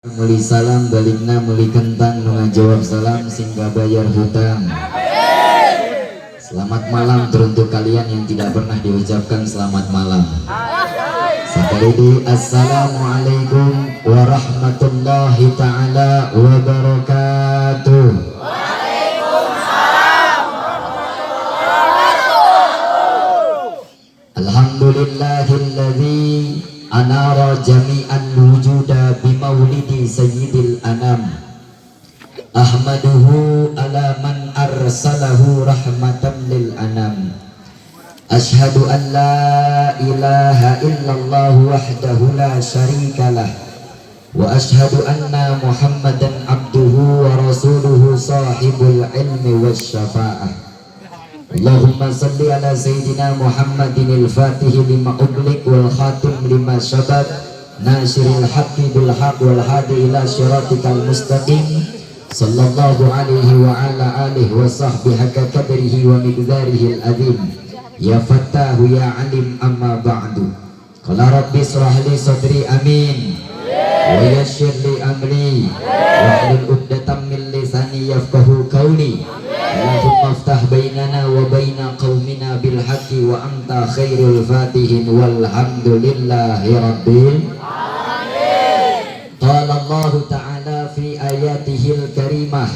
Meuli salam balikna meuli kentang, nu ngajawab salam sing bayar hutang. Selamat malam teruntuk kalian yang tidak pernah diucapkan selamat malam. Sekali di, assalamualaikum warahmatullahi taala wabarakatuh. Waalaikumsalam. Alhamdulillahilladzi anara jami'an wujuda bimaulidi sayyidil anam. Ahmaduhu ala man arsalahu rahmatan lil anam. Ashhadu an la ilaha illallah wahdahu la syarika lah, wa ashhadu anna Muhammadan abduhu wa rasuluhu sahibul ilmi wasyafa'ah. Allahumma salli ala sayyidina Muhammadin al-fatih lima ughliq wal khatim lima sabaq nasiril haqqi bil haqq wal hadi ila siratikal mustaqim, sallallahu alaihi wa ala alihi wa sahbihi haqqa qadrihi wa miqdarihi al-azim, ya fattahu ya alim. Amma ba'du. Qala rabbi israh li sadri, amin, wa yassir li amri wahlul 'uqdatam min lisani yafqahu qawli. Allahumma aftah bainana wa baina qaumina bil haqqi wa anta khairul fatihin, walhamdulillahi rabbil alamin. Qala Allah ta'ala fi ayatihil karimah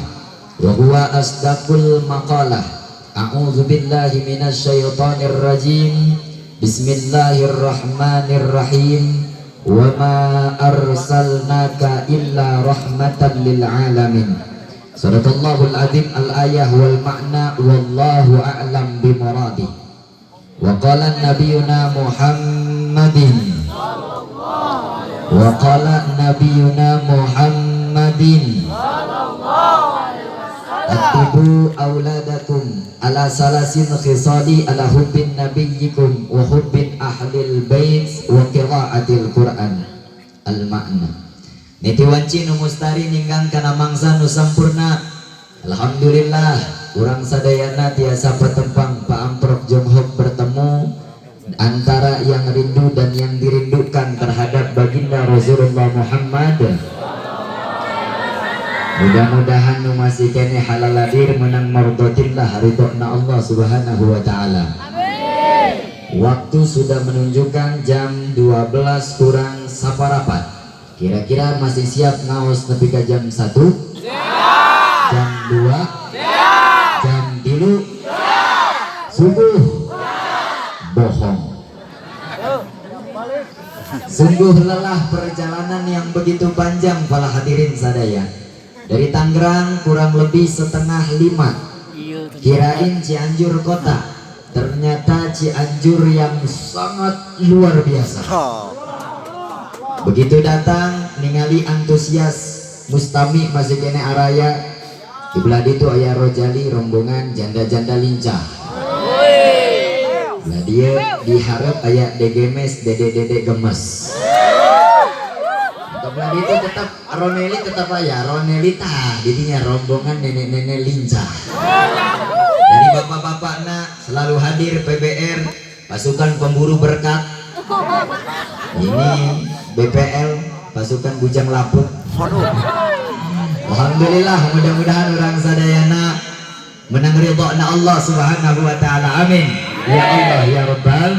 wa huwa asdaqul maqalah. A'udzu billahi minasyaitonir rajim. Bismillahirrahmanirrahim. Wa ma arsalnaka illa rahmatan lil alamin. Sadaqallahul azim, al-ayah wal makna, wallahu a'lam bimuradi. Wa qala nabiyuna Muhammadin, wa qala nabiyuna Muhammadin, Addibu auladakum ala salasin khisali, ala hubbin nabiyyikum wa hubbin ahlil bait wa qiraatil Quran. Al makna. Niti wanci nu mustari ninggang kana mangsa nu sampurna. Alhamdulillah, urang sadayana tiasa patempang, paamprok jonghok, bertemu antara yang rindu dan yang dirindukan terhadap baginda Rasulullah Muhammad. Mudah-mudahan nu masih keneh halal hadir menang mardatillah, ridho Allah Subhanahu wa taala. Waktu sudah menunjukkan jam 12 kurang saparapat. Kira-kira masih siap ngaos nepi ka jam 1? Siap. Jam 2? Siap. Jam 3? Siap. Subuh? Bohong. Sungguh lelah perjalanan yang begitu panjang, para hadirin sadaya. Dari Tangerang kurang lebih 4.30. Kirain Cianjur kota. Ternyata Cianjur yang sangat luar biasa. Begitu datang ningali antusias mustami masih keneh araya. Di belah itu aya Rojali, rombongan janda-janda lincah. Lah, dia diharap aya Degemes, dede-dede gemes. Atau belah itu tetap Roneli, tetap aya Ronelita, jadinya rombongan nenek-nenek lincah. Dari bapak-bapak nak selalu hadir PBR, pasukan pemburu berkat. Ini BPL, pasukan bujang lapuk. Alhamdulillah, mudah-mudahan urang sadayana menang ridho na Allah Subhanahu wa taala. Amin. Ya Allah ya Rabbal.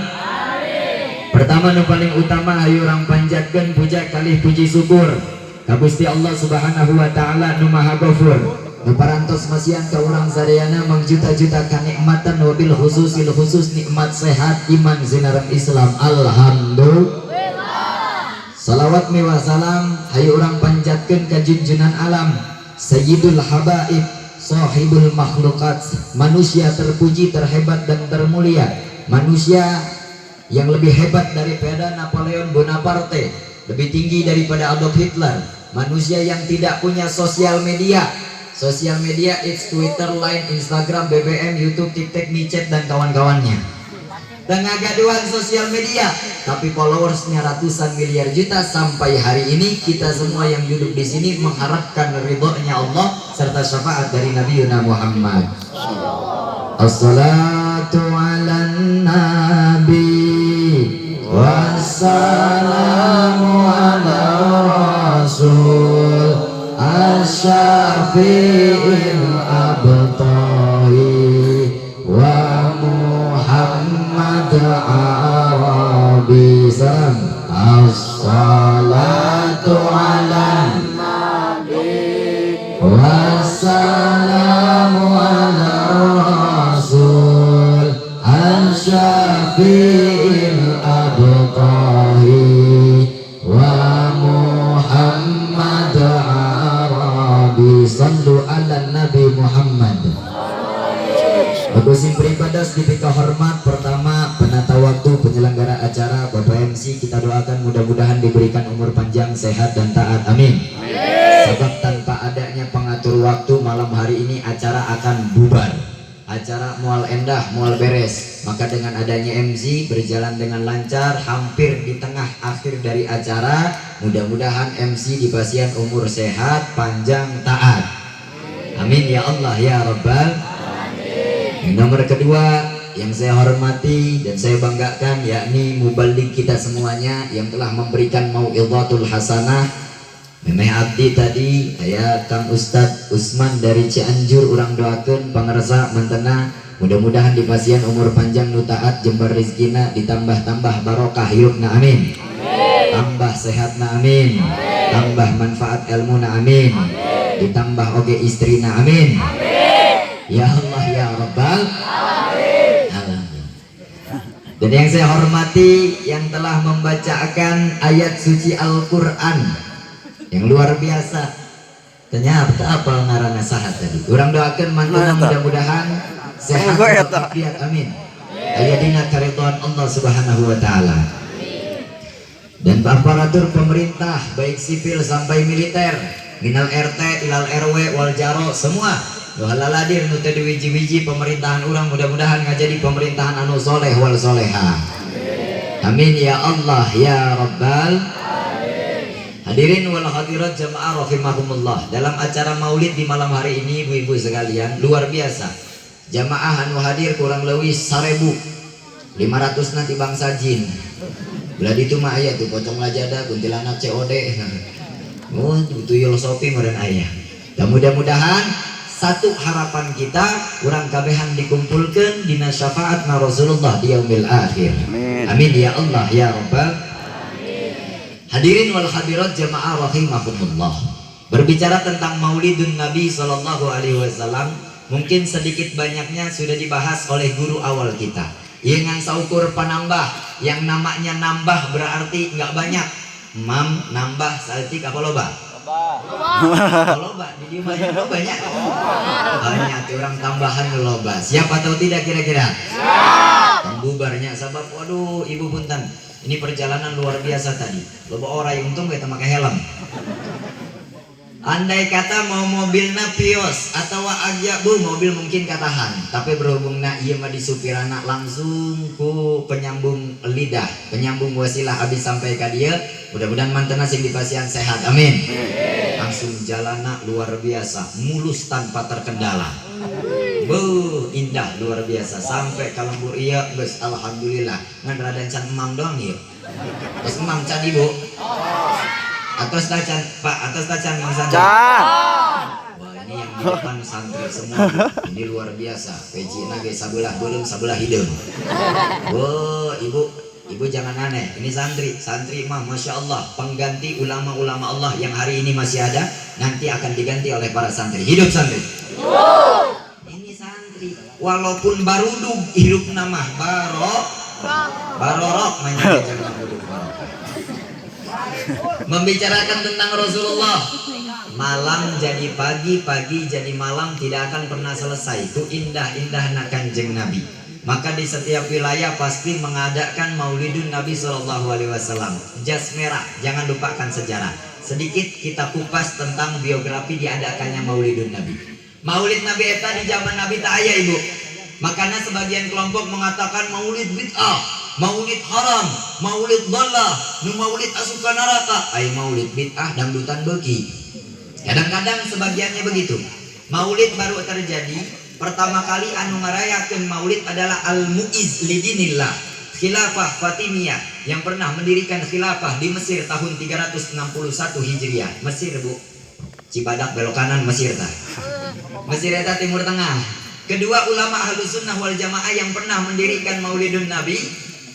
Pertama, nu paling utama, ayo urang panjatkeun puja kalih puji syukur ka Gusti Allah Subhanahu wa taala nu Maha Ghafur. Nu parantos masihan ka urang sadayana mangjuta-juta kanikmatan, wabil khususil khusus nikmat sehat, iman sinareng Islam. Alhamdulillah. Salawat miwah salam hayu urang panjatkeun ka junjunan alam, Sayyidul Habaib, Sahibul Makhlukat, manusia terpuji, terhebat, dan termulia, manusia yang lebih hebat daripada Napoleon Bonaparte, lebih tinggi daripada Adolf Hitler, manusia yang tidak punya sosial media. Sosial media it's Twitter, Line, Instagram, BBM, YouTube, TikTok, MiChat, dan kawan-kawannya. Dan ngagaduhan sosial media, tapi followersnya ratusan miliar juta sampai hari ini. Kita semua yang duduk di sini mengharapkan ridhonya Allah serta syafaat dari Nabi Muhammad. Assalatu ala nabi, wassalamu ala rasul. Asy-Syafi'il Abtahi wa Muhammad Arabi. Salam. As-salatu ala nabi wassalamu ala rasul asy-syafi'il abtahi wa Muhammad Arabi. Sallu ala Nabi Muhammad. Bagus pribados dipika hormat, pertama penata waktu penyelenggara acara Bapak MC, kita doakan mudah-mudahan diberikan umur panjang, sehat dan taat, amin. Sebab tanpa adanya pengatur waktu malam hari ini acara akan bubar, acara mual endah, mual beres. Maka dengan adanya MC berjalan dengan lancar hampir di tengah akhir dari acara, mudah-mudahan MC dipasihan umur sehat, panjang, taat, amin ya Allah ya Rabbal. Yang nomor kedua yang saya hormati dan saya banggakan, yakni mubalig kita semuanya yang telah memberikan mau'izatul hasanah. Memeh abdi tadi aya Kang Ustadz Usman dari Cianjur, urang doakeun pangersa mantena mudah-mudahan dipasihan umur panjang, nu taat, jembar rezekina, ditambah-tambah barokah hirupna, amin. Tambah sehatna, amin. Tambah manfaat ilmuna, amin. Ditambah oge istrina, amin. Ya Allah ya Rabbal Alamin. Dan yang saya hormati yang telah membacakan ayat suci Al-Quran yang luar biasa. Ternyata apa ngaranna saha tadi? Urang doakan mantuna mudah-mudahan sehat walafiat, amin. Aya dina karidhoan Allah Subhanahu wa taala. Dan aparatur pemerintah baik sipil sampai militer, minal RT ilal RW wal jaro, semua nu haladir nu teu wiji-wiji pemerintahan urang mudah-mudahan ngajadi pemerintahan anu soleh wal soleha. Amin ya Allah ya Rabbal. Hadirin wal hadirat jamaah rahimakumullah. Dalam acara maulid di malam hari ini, ibu-ibu sekalian, luar biasa. Jamaah anu hadir kurang lebih 1500 nanti bangsa jin. Belah itu mah aya tuh pocong lajada, kuntilanak COD. Oh, tuyul sopi meureun aya. Dan mudah-mudahan satu harapan kita, urang kabehan dikumpulkan dina syafaat na Rasulullah di yaumil akhir. Amin. Amin ya Allah ya Rabbal. Hadirin wal hadirat jamaah rahimakumullah. Berbicara tentang Maulidun Nabi Shallallahu Alaihi Wasallam, mungkin sedikit banyaknya sudah dibahas oleh guru awal kita. Dengan saukur panambah, yang namanya nambah berarti nggak banyak. Mam nambah saeutik apa loba? Loba, di dieu mah banyak. Banyak tuh orang tambahan loba. Siap atau tidak kira-kira? Siap. Bubarnya sabab waduh ibu punten. Ini perjalanan luar biasa tadi. Loba orang yang untung kita pakai helm. Andai kata mau mobilna Vios atau Agya bu, mobil mungkin katahan, tapi berhubung na ieu mah disupirana langsung ku penyambung lidah, penyambung wasilah habis sampai ka dieu, mudah-mudahan mantena sing dipasihan sehat, amin. Langsung jalana luar biasa, mulus tanpa terkendala. Bu, indah luar biasa sampai ka lembur ieu geus alhamdulillah. Ngan rada can emam doang ieu. Terus emam can ibu? Atos tacan, Pak, atos tacan Mang Sandra. Can. Wah, ini yang di depan santri semua. Ini luar biasa. Peci ge sabelah beuleum sabelah hideung. Wah, ibu, ibu jangan aneh. Ini santri, santri mah masya Allah pengganti ulama-ulama Allah yang hari ini masih ada, nanti akan diganti oleh para santri. Hidup santri. Ini santri, walaupun barudug hidup nama barok, barorok mainnya jangan barorok. Membicarakan tentang Rasulullah, malam jadi pagi, pagi jadi malam, tidak akan pernah selesai. Itu indah-indah Kanjeng Nabi. Maka di setiap wilayah pasti mengadakan Maulidun Nabi Shallallahu Alaihi Wasallam. Jas merah, jangan lupakan sejarah. Sedikit kita kupas tentang biografi diadakannya Maulidun Nabi. Maulid Nabi eta di zaman Nabi tak aya ibu. Makanya sebagian kelompok mengatakan maulid bid'ah, maulid haram, maulid dhalah, nu maulid asup ka neraka. Ai maulid bid'ah dangdutan beuki. Kadang-kadang sebagiannya begitu. Maulid baru terjadi pertama kali anu ngarayakeun maulid adalah Al-Mu'iz Lidinillah, Khilafah Fatimiyah yang pernah mendirikan khilafah di Mesir tahun 361 Hijriah. Mesir, Bu. Cibadak belok kanan Mesir tah. Mesir eta Timur Tengah. Kedua ulama Ahlus Sunnah wal Jamaah yang pernah mendirikan Maulidun Nabi,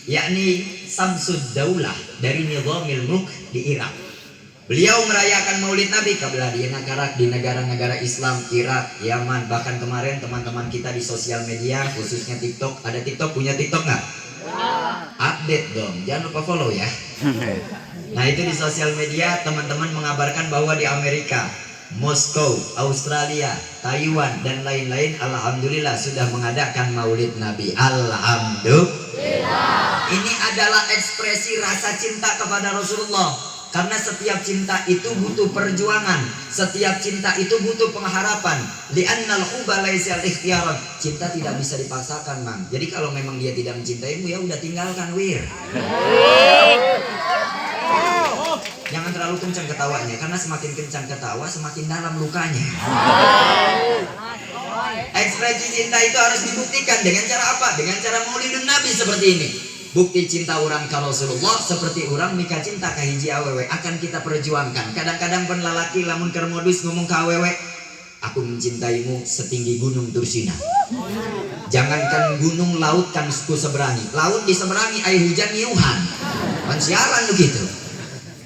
yakni Samsud Daulah dari Nizamil Mulk di Irak. Beliau merayakan Maulid Nabi kabelah di karak di negara-negara Islam, Irak, Yaman, bahkan kemarin teman-teman kita di sosial media, khususnya TikTok. Ada TikTok? Punya TikTok nggak? Update dong, jangan lupa follow ya. Nah, itu di sosial media teman-teman mengabarkan bahwa di Amerika, Moskow, Australia, Taiwan, dan lain-lain, alhamdulillah sudah mengadakan Maulid Nabi. Alhamdulillah. Ini adalah ekspresi rasa cinta kepada Rasulullah. Karena setiap cinta itu butuh perjuangan, setiap cinta itu butuh pengharapan. Li'annal hubba laisa ikhtiyaran. Cinta tidak bisa dipaksakan, Mang. Jadi kalau memang dia tidak mencintaimu, ya udah, tinggalkan, wir. Jangan terlalu kencang ketawanya, karena semakin kencang ketawa semakin dalam lukanya. Ekspresi cinta itu harus dibuktikan dengan cara apa? Dengan cara Maulidun Nabi seperti ini. Bukti cinta urang ke Rasulullah seperti urang mika cinta ke hiji awewe akan kita perjuangkan. Kadang-kadang pun lalaki lamun keur modus ngomong ke awewe, "Aku mencintaimu setinggi gunung Tursina." Jangankan gunung, laut kan ku seberangi. Laut diseberangi, air hujan ngiuhan. Kan siaran begitu.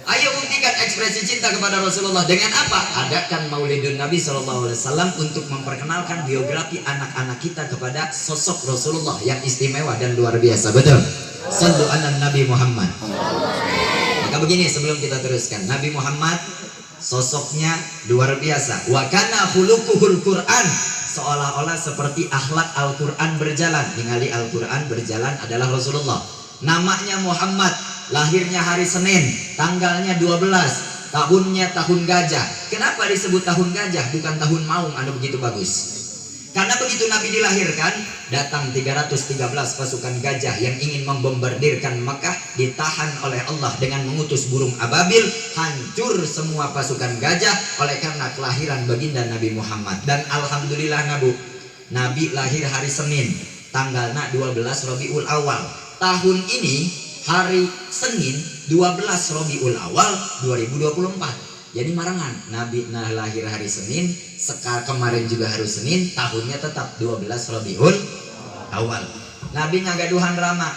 Ayo buktikan ekspresi cinta kepada Rasulullah dengan apa? Adakan Maulidun Nabi SAW untuk memperkenalkan biografi anak-anak kita kepada sosok Rasulullah yang istimewa dan luar biasa. Betul? Sallu ala Nabi Muhammad. Maka begini, sebelum kita teruskan, Nabi Muhammad sosoknya luar biasa. Wa kana khuluquhul Quran, seolah-olah seperti akhlak Al-Quran berjalan. Ningali Al-Quran berjalan adalah Rasulullah. Namanya Muhammad, lahirnya hari Senin, tanggalnya 12, tahunnya tahun gajah. Kenapa disebut tahun gajah, bukan tahun maung anu begitu bagus? Karena begitu Nabi dilahirkan, datang 313 pasukan gajah yang ingin membombardirkan Mekah, ditahan oleh Allah dengan mengutus burung ababil, hancur semua pasukan gajah oleh karena kelahiran baginda Nabi Muhammad. Dan alhamdulillah Nabi lahir hari Senin, tanggalnya 12 Rabiul Awal. Tahun ini hari Senin 12 Rabiul Awal 2024. Jadi marangan Nabi nah lahir hari Senin, sekar kemarin juga hari Senin, tahunnya tetap 12 Rabiul Awal. Nabi ngagaduhan rama,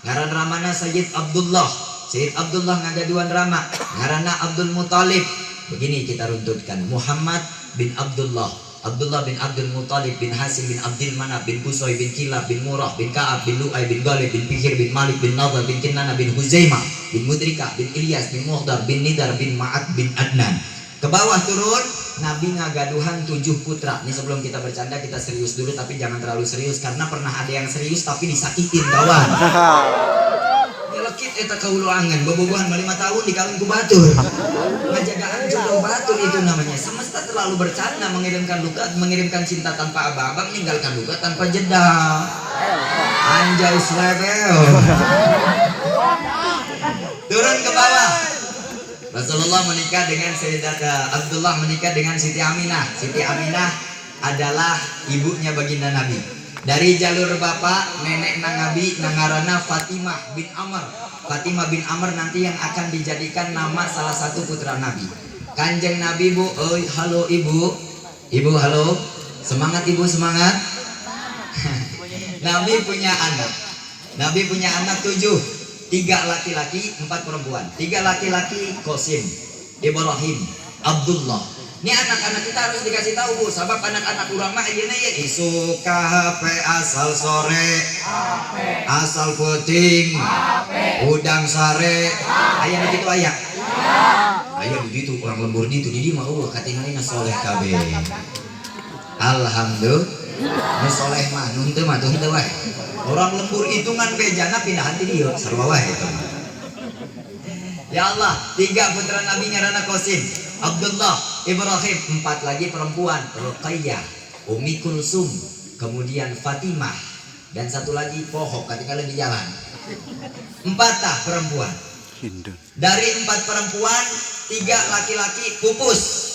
ngaran ramana Sayyid Abdullah. Sayyid Abdullah ngagaduhan rama, ngaranna Abdul Muthalib. Begini kita runtutkan, Muhammad bin Abdullah, Abdullah bin Abdul Muthalib bin Hasim bin Abdul Manaf bin Qusay bin Kilab bin Murrah bin Ka'ab bin Lu'ay bin Ghalib bin Fihr bin Malik bin Nadhr bin Kinana bin Huzaimah bin Mudrikah bin Ilyas bin Muhdar bin Nidar bin Ma'ad bin Adnan. Ke bawah turun, Nabi ngagaduhan tujuh putra. Ini sebelum kita bercanda, kita serius dulu, tapi jangan terlalu serius karena pernah ada yang serius tapi disakitin, kawan. Nyelekit eta kauluangan, bobogohan 5 tahun dikawin ku batur. Ngajagaan jodoh batur itu namanya. Semesta terlalu bercanda mengirimkan luka, mengirimkan cinta tanpa aba-aba, meninggalkan luka tanpa jeda. Anjay, level. Turun ke bawah. Rasulullah menikah dengan Sayyidat Abdullah, menikah dengan Siti Aminah. Siti Aminah adalah ibunya baginda Nabi. Dari jalur bapak, nenek Nabi nangarana Fatimah bin Amr. Fatimah bin Amr nanti yang akan dijadikan nama salah satu putra Nabi. Kanjeng Nabi, Bu, oi, halo Ibu. Ibu, halo. Semangat, Ibu, semangat. Nabi punya anak. Nabi punya anak tujuh. Tiga laki-laki, empat perempuan. Tiga laki-laki, Qasim, Ibrahim, Abdullah. Ini anak-anak kita harus dikasih tahu, Bu, sebab anak-anak urang mah ayeuna ya isuk ka HP, asal sore, asal peuting, udang sare, aya nu kitu aya. Aya di ditu, orang lembur ditu, di dieu mah euweuh, katingalina soleh kabeh. Alhamdulillah. Nu soleh mah, nu henteu mah tuh henteu wae. Orang lembur hitungan bejana pindahan ti dieu, sarua wae itu mah. Ya Allah, tiga putra Nabi ngaranna Qasim, Abdullah, Ibrahim, empat lagi perempuan, Ruqayyah, Umi Kulsum, kemudian Fatimah, dan satu lagi pohok ketika di jalan. Empat tah perempuan. Hindu. Dari empat perempuan, tiga laki-laki pupus.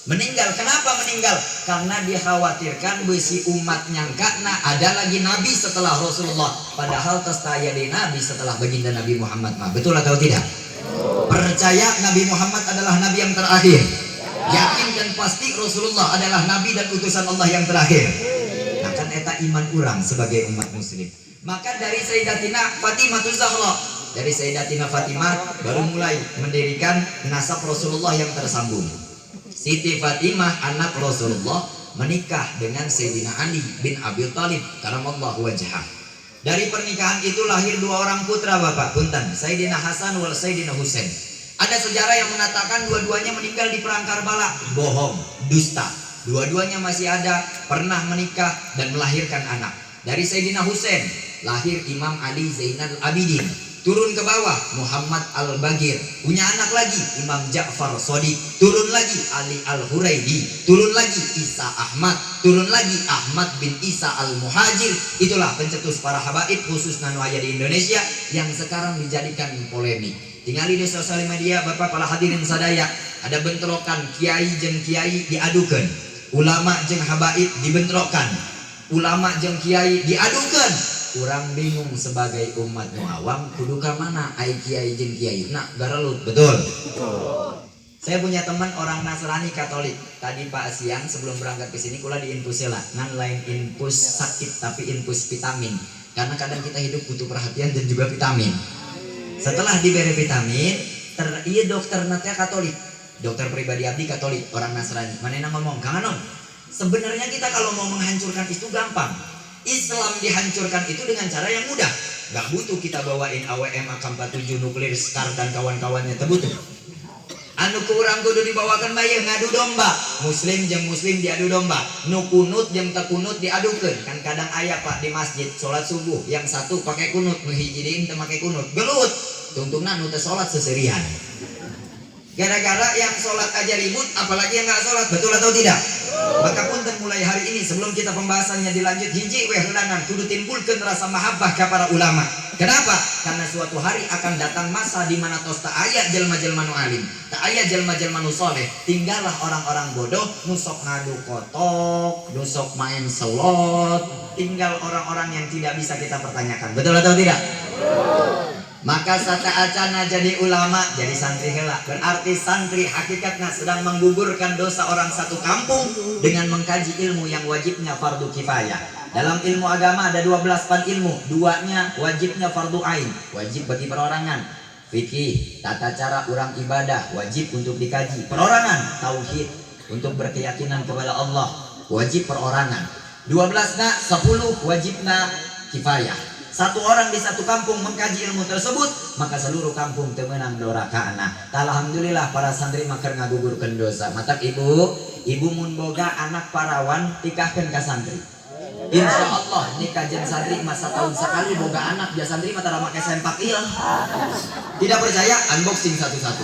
Meninggal. Kenapa meninggal? Karena dikhawatirkan bisi umat nyangka nah ada lagi nabi setelah Rasulullah. Padahal tos taya di nabi setelah baginda Nabi Muhammad mah. Betul atau tidak? Percaya Nabi Muhammad adalah nabi yang terakhir. Yakin dan pasti Rasulullah adalah nabi dan utusan Allah yang terakhir. Nah, kan eta iman urang sebagai umat muslim. Maka dari Sayyidatina Fatimah Zahra, dari Sayyidatina Fatimah baru mulai mendirikan nasab Rasulullah yang tersambung. Siti Fatimah anak Rasulullah menikah dengan Sayyidina Ali bin Abi Thalib karamallahu wajhah. Dari pernikahan itu lahir dua orang putra, Bapak, punten, Sayyidina Hasan wal Sayyidina Husain. Ada sejarah yang mengatakan dua-duanya meninggal di perang Karbala. Bohong, dusta. Dua-duanya masih ada, pernah menikah dan melahirkan anak. Dari Sayyidina Husain lahir Imam Ali Zainal Abidin. Turun ke bawah Muhammad Al-Bagir, punya anak lagi Imam Ja'far Shadiq, turun lagi Ali Al-Huraidi, turun lagi Isa Ahmad, turun lagi Ahmad bin Isa Al-Muhajir. Itulah pencetus para habaib khusus nu aya di Indonesia yang sekarang dijadikan polemik. Tinggali di sosial media, Bapak, para hadirin sadaya, ada bentrokan kiai jeung kiai diadukan, ulama jeung habaib dibentrokan, ulama jeung kiai diadukan. Urang bingung sebagai umat nu awam, kudu ka mana ai kiai jeung kiai nah garelut, betul? Saya punya teman orang Nasrani Katolik. Tadi Pak siang sebelum berangkat ke sini kula diinfus lah, ngan lain infus sakit tapi infus vitamin. Karena kadang kita hidup butuh perhatian dan juga vitamin. Setelah diberi vitamin, iya dokter natnya Katolik. Dokter pribadi abdi Katolik, orang Nasrani. Manehna ngomong, "Kang Anom, sebenarnya kita kalau mau menghancurkan itu gampang. Islam dihancurkan itu dengan cara yang mudah. Gak butuh kita bawain AWM AK-47 nuklir Scar dan kawan-kawannya, teu butuh. Anu kurang kudu dibawakan bae ngadu domba. Muslim jeung muslim diadu domba. Nu kunut jeung teu kunut diadukeun. Kan kadang aya, Pak, di masjid salat subuh, yang satu pakai kunut, nu hiji deui teu make kunut. Gelut. Tungtungna nu teu salat seserian. Gara-gara yang sholat aja ribut, apalagi yang nggak sholat, betul atau tidak? Maka punten, mulai hari ini sebelum kita pembahasannya dilanjut, hiji weh ulangan kudu timbulkan rasa mahabbah ke para ulama. Kenapa? Karena suatu hari akan datang masa di mana tos tak aya jelma-jelma nu alim, tak aya jelma-jelma nu soleh, tinggallah orang-orang bodoh, nu sok ngadu kotok, nu sok main slot, tinggal orang-orang yang tidak bisa kita pertanyakan. Betul atau tidak? Maka sateuacana jadi ulama, jadi santri heula. Berarti santri hakikatnya sedang menggugurkan dosa orang satu kampung dengan mengkaji ilmu yang wajibnya fardu kifayah. Dalam ilmu agama ada 12 pan ilmu, duanya wajibnya fardu ain, wajib bagi perorangan. Fikih, tata cara orang ibadah wajib untuk dikaji. Perorangan, tauhid untuk berkeyakinan kepada Allah, wajib perorangan. 12 na, 10 wajibna kifayah. Satu orang di satu kampung mengkaji ilmu tersebut, maka seluruh kampung teu meunang doraka anak. Alhamdulillah para santri mah keur ngagugurkeun dosa. Matak ibu, ibu mun boga anak parawan tikahkeun ka santri. Insya Allah nikah jeung santri masa tahun sekali boga anak dia santri mah tara make sempak ieu. Tidak percaya, unboxing satu-satu.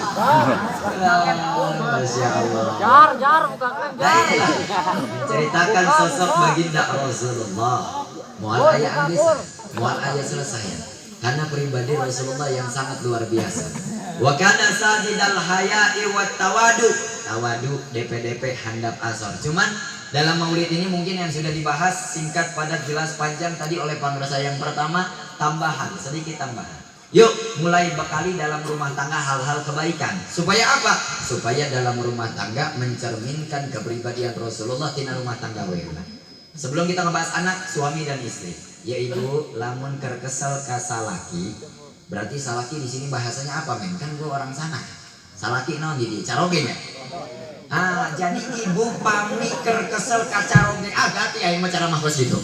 Masya Allah. Jar, jar, bukan kan, Nah, jar. itulah menceritakan sosok baginda Rasulullah. Moal aya habis, moal aya selesai. Karena pribadi Rasulullah yang sangat luar biasa. Wa kana sadidal haya'i wat tawadu. Tawadu DPDP handap asor. Cuman dalam maulid ini mungkin yang sudah dibahas singkat, padat, jelas, panjang tadi oleh pangrasa yang pertama, tambahan, sedikit tambahan. Yuk, mulai bekali dalam rumah tangga hal-hal kebaikan. Supaya apa? Supaya dalam rumah tangga mencerminkan kepribadian Rasulullah tina rumah tangga we. Sebelum kita ngebahas anak, suami dan istri. Ya ibu, lamun keur kesel ka salaki, berarti salaki di sini bahasanya apa, men? Kan gue orang sana. Salaki naon di caroge nya? Ah, jadi ibu pami keur kesel ka caroge. Ah, ganti aing mah cara mah kos gitu.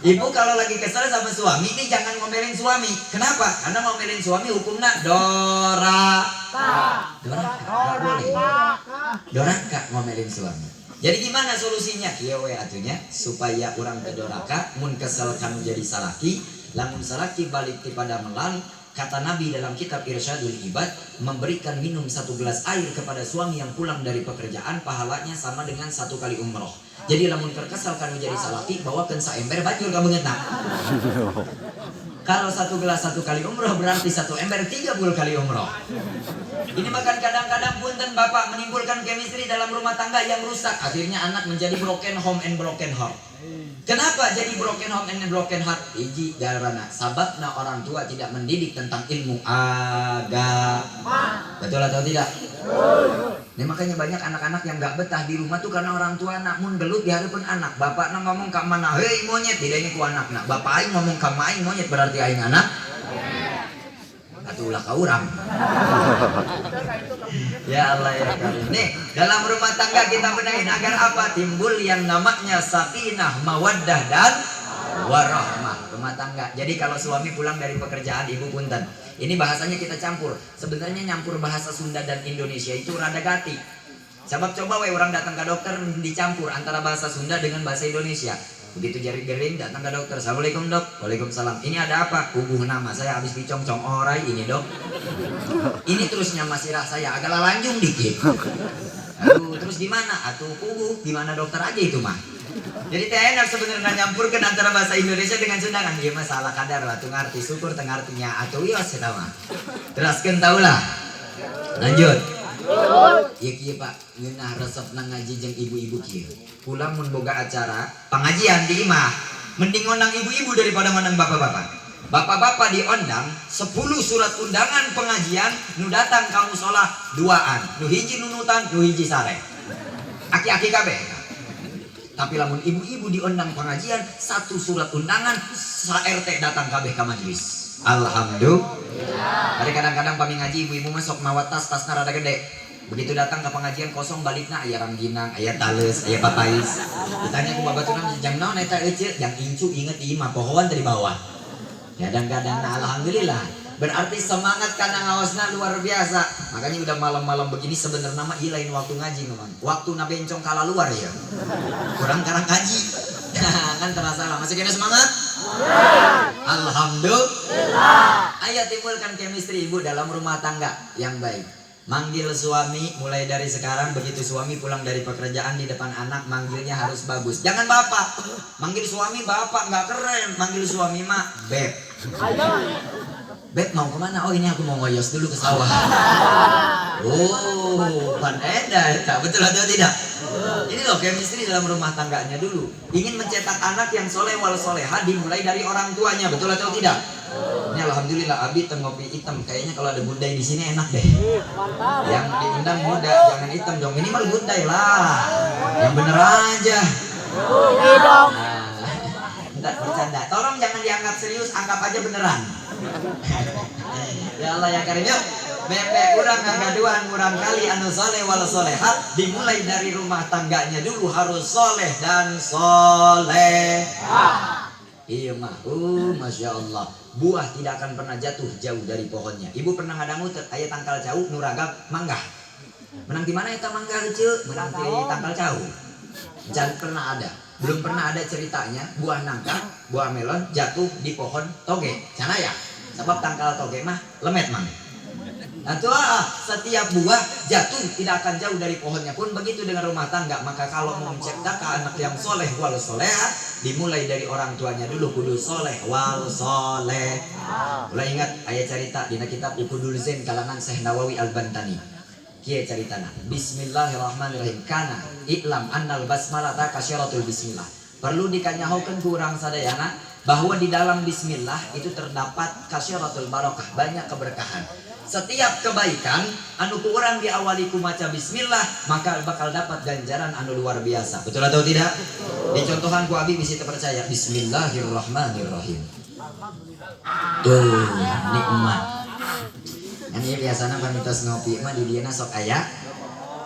Ibu kalau lagi kesel sama suami ini jangan ngomelin suami. Kenapa? Karena ngomelin suami hukumnya dora. Doraka, nggak boleh. Doraka ngomelin suami. Jadi gimana solusinya? Kieu we atuh nya supaya urang teu doraka mun kesel kanu jadi salaki, lamun salaki balik ti padamelan, kata Nabi dalam kitab Irsyadul Ibad, memberikan minum satu gelas air kepada suami yang pulang dari pekerjaan pahalanya sama dengan satu kali umroh. Jadi lamun keur kesel kanu jadi salaki, bawakeun saember banjur ka beungeutna. Kalau satu gelas satu kali umroh, berarti satu ember 30 kali umroh. Ini makan kadang-kadang punten bapak menimbulkan chemistry dalam rumah tangga yang rusak. Akhirnya anak menjadi broken home and broken heart. Kenapa jadi broken home and broken heart? Hiji garana sababna orang tua tidak mendidik tentang ilmu agama. Betul atau tidak? Nah, makanya banyak anak-anak yang nggak betah di rumah tuh karena orang tua anak mun gelut di hadapan anak. Bapak ngomong ke mana, "Hei monyet," didenge ku anak. Nah, bapak aing ngomong ke aing monyet, berarti aing anak. Atuh ulah ka urang. Ya Allah ya Karim. Nih, dalam rumah tangga kita benahin agar apa? Timbul yang namanya sakinah, mawaddah dan warahmah rumah tangga. Jadi kalau suami pulang dari pekerjaan, ibu punten. Ini bahasanya kita campur. Sebenarnya nyampur bahasa Sunda dan Indonesia itu rada gati. Sebab coba we orang datang ke dokter dicampur antara bahasa Sunda dengan bahasa Indonesia. Begitu jari gering datang ke dokter. "Assalamualaikum, Dok." "Waalaikumsalam." "Ini ada apa?" "Puguhna mah saya habis dicongcong orai ini, Dok. Ini terusnya masirah saya agak lanjung dikit. Aduh, terus gimana?" "Atuh puguh, gimana dokter aja itu mah." Jadi teh enak sebenarnya nyampurkan antara bahasa Indonesia dengan Sunda kan. Iya mah salah kadar lah, tuh ngerti, syukur teu ngartinya atuh wios eta mah. Teraskeun tahulah. Lanjut. Iya kieu, Pak, ngeunah resepna ngaji jeung ibu-ibu kieu. Pulang mun boga acara pengajian di imah, mending ngondang ibu-ibu daripada ngondang bapak-bapak. Bapak-bapak diondang 10 surat undangan pengajian, nu datang ka musola duaan, nu hiji nundutan, nu hiji sare. Aki-aki kabeh. Tapi lamun ibu-ibu diundang pengajian, satu surat undangan, sa RT datang kabeh ka majelis. Alhamdulillah. Ada kadang-kadang pami ngaji ibu-ibu masuk mawa tas, tasna rada gede. Begitu datang ke pengajian kosong, balikna aya rangginang, aya tales, aya papais. Ditanya ku babaturan, "Jang naon eta, Ece?" "Jang incu, inget ieu mah pohoan tadi bawah." Kadang-kadang, nah, alhamdulillah. Berarti semangat karena ngaosna luar biasa. Makanya udah malam-malam begini sebenarnya mah ieu lain waktu ngaji memang. Waktu na bencong kala luar ya. Kurang karang ngaji. Kan terasa lah. Masih kena semangat? Alhamdulillah. Ayo timbulkan chemistry ibu dalam rumah tangga yang baik. Manggil suami mulai dari sekarang, begitu suami pulang dari pekerjaan, di depan anak manggilnya harus bagus. Jangan bapak. Manggil suami bapak nggak keren. Manggil suami mah beb. "Beb, mau kemana?" "Oh, ini aku mau ngoyos dulu ke sawah." Oh, pan eda eta. Betul atau tidak? Ini loh chemistry dalam rumah tangganya dulu. Ingin mencetak anak yang soleh wal soleha dimulai dari orang tuanya, betul atau tidak? Ini alhamdulillah abi teu ngopi hitam. Kayaknya kalau ada gudai di sini enak deh. Yang diundang muda, jangan hitam dong. Minimal gudai lah. Yang bener aja. Nah, enggak, bercanda. Tolong jangan dianggap serius, anggap aja beneran. Ya Allah ya Karim, yuk. Bebek urang ngagaduhan murangkalih anu soleh wal solehat dimulai dari rumah tangganya dulu, harus soleh dan soleh. Iya mah, masya Allah. Buah tidak akan pernah jatuh jauh dari pohonnya. Ibu pernah ngadangu teu aya tangkal cau nu ragab manggah? Menang di mana eta manggah, Ceu? Menang di tangkal cau. Jangan pernah ada. Belum pernah ada ceritanya buah nangka, buah melon jatuh di pohon toge. Can aya. Sebab tangkal toge mah lemet mang. Nah, tuh, ah, setiap buah jatuh tidak akan jauh dari pohonnya pun begitu dengan rumah tangga. Maka kalau mau menciptakan anak yang soleh wal soleha, dimulai dari orang tuanya dulu kudu soleh wal soleh. Mulai ingat ayat cerita di kitab Uqudul Zain kalangan Syekh Nawawi Al-Bantani. Kieu caritana. Bismillahirrahmanirrahim. Kana i'lam annal basmalata kasyaratul bismillah. Perlu dikanyahokeun ku urang sadayana bahwa di dalam bismillah itu terdapat kasyaratul barokah, banyak keberkahan. Setiap kebaikan anu ku urang diawali ku maca bismillah, maka bakal dapat ganjaran anu luar biasa. Betul atau tidak? Dicontohan ku abi bisi percaya. Bismillahirrahmanirrahim. Tuh, nikmat. Kan ieu biasana pamitos ngopi mah di dieu sok aya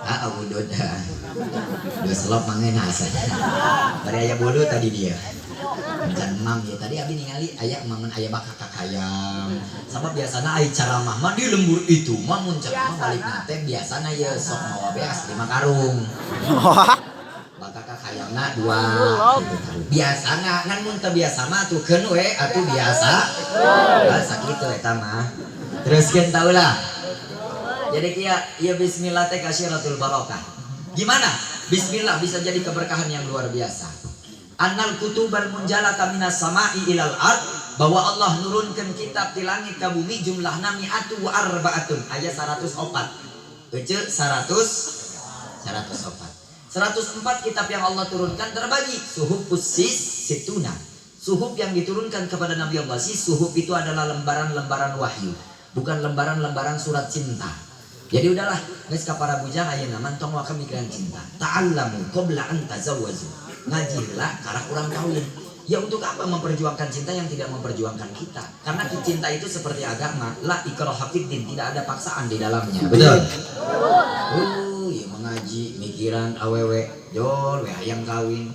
ah udud. Dua selop mangeuna asa. Bari aya bolu tadi dia. Can emam ya tadi abi ningali aya emaman, aya bakakak hayam. Sabab biasana ai ceramah mah di lembur itu mah mun ceramah balik teh biasana ya sok mawa beas 5 karung. Bakakak hayamna dua gitu karung. Biasana ngan mun teu biasa mah atuh keun we atuh biasa. Ah sakitu eta mah. Teruskeun taulah. Jadi kia ya bismillah teh kasyiratul barokah. Gimana? Bismillah bisa jadi keberkahan yang luar biasa. Annal kutubal munjalata minas sama'i ilal ard, bahwa Allah nurunkan kitab di langit ke bumi jumlahna mi'atu wa arbaatun, aya 104. Ece 100 104. 104 kitab yang Allah turunkan terbagi suhufus sis situna. Suhuf yang diturunkan kepada Nabi Allah si suhuf itu adalah lembaran-lembaran wahyu, bukan lembaran-lembaran surat cinta. Jadi udahlah, geus ka para bujang ayeuna mah tong waka mikiran cinta. Ta'allamu qabla an tazawwaju. Ngaji heula karak urang kawin. Ya untuk apa memperjuangkan cinta yang tidak memperjuangkan kita? Karena cinta itu seperti agama, la ikraha fiddin, tidak ada paksaan di dalamnya. Betul? Ya mengaji, mikiran awewe, jol, we hayang kawin.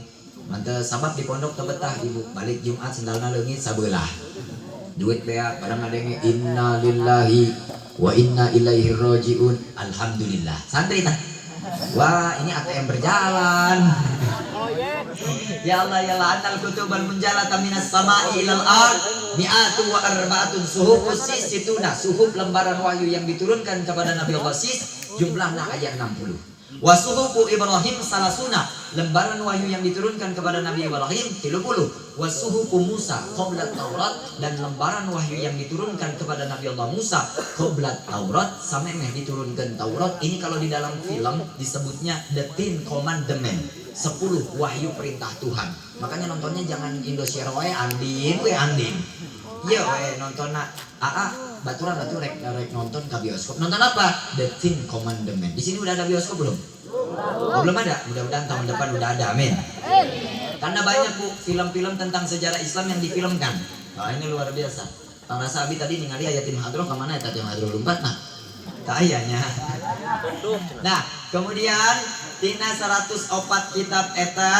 Mantep sabab di pondok teu betah ibu, balik Jumat sendalna leungit sabelah. Duit beak, barang ngadenge inna lillahi wa inna ilaihi rajiun. Alhamdulillah. Santri tah. Wah, ini ATM berjalan. Ya Allah ya Allah, annal kutubal munjalata minas sama'i ilal ard mi'atu wa arba'atun suhufus sis situna, suhuf lembaran wahyu yang diturunkan kepada Nabi Allah Sis jumlahnya ayat 60. Wa suhufu Ibrahim salasuna, lembaran wahyu yang diturunkan kepada Nabi Ibrahim 30. Wa suhufu Musa qabla Taurat, dan lembaran wahyu yang diturunkan kepada Nabi Allah Musa qabla Taurat, samemeh diturunkan Taurat. Ini kalau di dalam film disebutnya The Ten Commandment, 10 wahyu perintah Tuhan. Makanya nontonnya jangan Indosiar wae, Andin we Andin. Iya we nontonna aa baturan atuh rek rek nonton ke bioskop. Nonton apa? The Ten Commandment. Di sini udah ada bioskop belum? Oh, belum ada. Mudah-mudahan tahun depan udah ada. Amin. Karena banyak, Bu, film-film tentang sejarah Islam yang difilmkan. Wah, ini luar biasa. Bang Rasa Abi tadi ningali aya tim hadroh kemana ya, tim hadroh lompat nah. Kayaknya. Nah, kemudian tina 104 kitab eta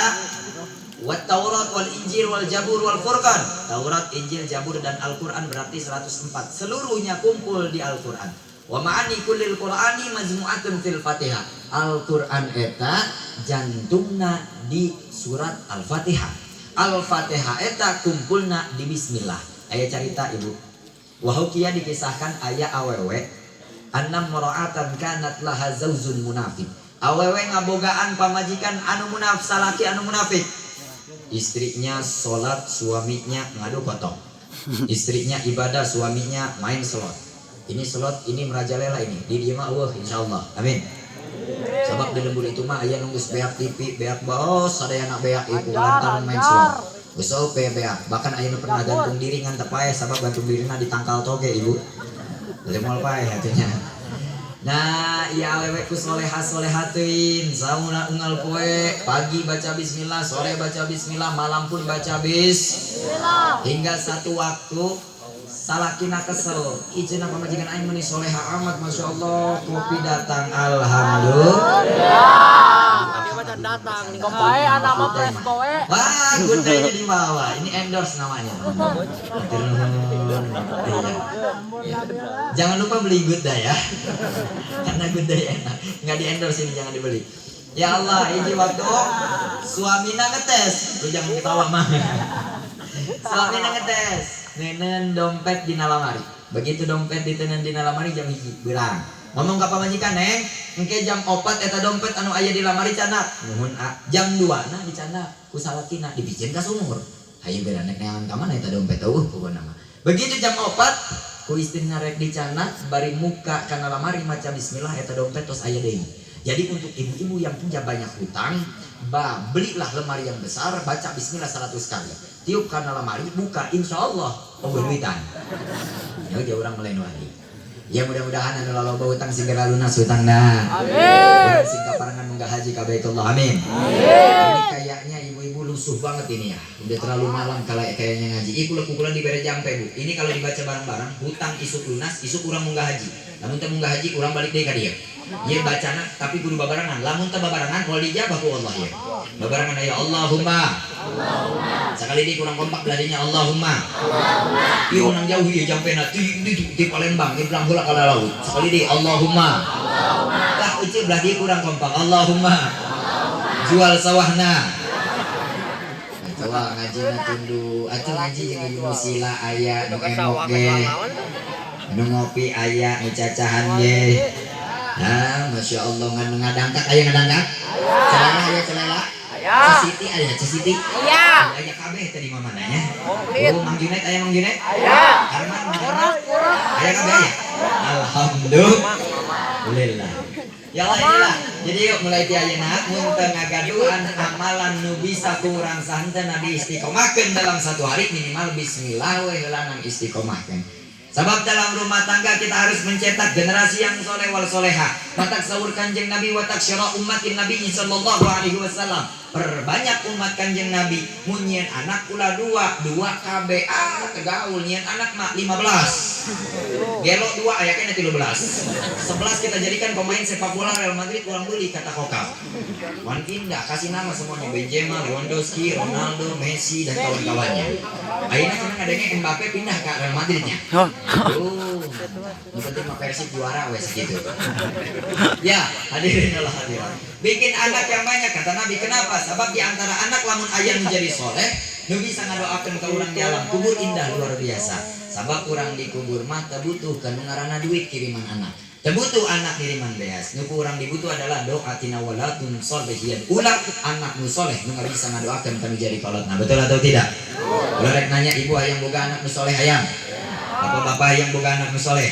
wat Taurat wal Injil wal Jabur wal Furqan. Taurat, Injil, Jabur dan Al-Qur'an berarti 104. Seluruhnya kumpul di Al-Qur'an. Wa ma'ani kullil Qur'ani majmu'atun fil Fatihah. Al-Qur'an eta jantungna di surat Al-Fatihah. Al-Fatihah eta kumpulna di bismillah. Aya carita, Ibu. Wahukia dikisahkan aya awewe annam mara'atan kanat laha zauzun munafik. Awewe ngabogaan pamajikan anu munaf, salaki anu munafik. Istrinya sholat, suaminya ngadu kotok. Istrinya ibadah, suaminya main slot. Ini slot, ini merajalela ini. Di dia mah eueuh insyaallah. Amin. Sabab di lembur itu mah aya nu geus beak TV, beak bos, sadayana beak ibu lantaran main slot. Geus ope beak, bahkan aya nu pernah gantung diri ngan teu paeh sabab gantung dirina ditangkal toge, Ibu. Jadi moal paeh atunya. Nah, iya awewe ku soleha soleha teuing, sauna unggal poe, pagi baca bismillah, sore baca bismillah, malam pun baca bismillah. Hingga satu waktu salakina kesel, izin pamajikan aing meuni soleha amat, masya Allah, kopi datang, alhamdulillah. Datang nih anak mah presko we. Wah, Good Day-nya di bawah. Ini endorse namanya. Hatur nuhun. Iya. Jangan lupa beli Good Day ya. Karena Good Day enak. Nggak di endorse ini, jangan dibeli. Ya Allah, ini waktu suamina ngetes. Lu jangan ketawa mah. Suamina ngetes. Nenen dompet di lamari. Begitu dompet ditenen di lamari jam 1 beurang. Ngomong ka pamajikan, "Neng, engke jam 4 eta dompet anu aya di lamari candak." "Nuhun, a." Jam 2 nah dicandak ku salakina dipicen ka sumur. Hayu geura nek neangan ka mana eta dompet eueuh pokona mah. Begitu jam 4 ku istrina rek dicandak bari muka kana lamari maca bismillah eta dompet tos aya deui. Jadi untuk ibu-ibu yang punya banyak hutang, ba, belilah lemari yang besar, baca bismillah 100 kali. Tiup kana lemari, buka, insya Allah, oh duitan. Ya jauh orang mulai wali. Ya mudah-mudahan anu laloba hutang segera lunas hutangna. Amin. Sing kaparengan munggah haji ka Baitullah. Amin. Ini kayaknya ibu-ibu lusuh banget ini ya. Udah terlalu malam kalau kayaknya ngaji. Ih kula pukulan dibere jampe, Bu. Ini kalau dibaca bareng-bareng, hutang isuk lunas, isuk urang munggah haji. Lamun teu munggah haji, urang balik deui ka dieu. Ieu bacana tapi kudu babarengan. Lamun teu babarengan moal dijabah ku Allah ya. Babarengan aya Allahumma. Sekali di kurang kompak beladinya Allahumma. Ieu urang jauh ieu jampena di Palembang, di belang heula ka laut. Sekali di Allahumma. Lah uceu belah dieu kurang kompak Allahumma. Jual sawahna. Coba ngaji na tundu, atuh ngaji jeung ibu musila aya nu emok ge. Nu ngopi aya, nu cacahan ge. Nah, Masya Allah, ngan ngadangkak aya ngadangkak? Celela aya celela? Aya. Cesiti aya cesiti? Aya. Aya kabeh tadi mah mananya. Komplit. Oh, Mang Junet aya Mang Junet? Aya. Arman, Mang Kurang, Arman? kurang. Aya kabeh aya? Alhamdulillah. Ya Allah inilah. Jadi yuk mulai ti ayeuna mun teu ngagaduhan amalan nu bisa ku urang sahanteuna diistiqomahkeun dalam satu hari minimal bismillah we heula nang istiqomahkeun. Sebab dalam rumah tangga kita harus mencetak generasi yang soleh wal soleha. Matak saur Kanjeng Nabi wa taksyara ummatin Nabi sallallahu alaihi wasallam. Perbanyak umat Kanjeng Nabi. Mun nyieun anak ulah dua, dua KB ah tegaul, nyieun anak mah 15. Gelo dua, aya keneh 13. 11 kita jadikan pemain sepak bola Real Madrid, kurang beli kata kokap. Wan pindah kasih nama semuanya, Benzema, Lewandowski, Ronaldo, Messi, dan kawan-kawannya. Akhirnya senang adanya Mbappe pindah ke Real Madridnya. Oh. Oh, yang penting mah Persib juara wes gitu. Ya, hadirin Allah hadirat. Bikin anak yang banyak, kata Nabi, kenapa? Sebab di antara anak lamun aya menjadi soleh, nu bisa ngadoakeun ka urang di alam kubur, indah luar biasa. Sabab urang di kubur mah teu butuh ka nu ngaranna duit kiriman anak. Teu butuh anak kiriman beas. Nu ku urang dibutuh adalah doa tina waladun solehian. Ulah anak nu soleh nu bisa ngadoakeun ka nu jadi kolotna. Betul atau tidak? Ulah rek nanya, ibu hayang boga anak nu soleh, hayang? Bapak-bapak yang boga anak nu soleh.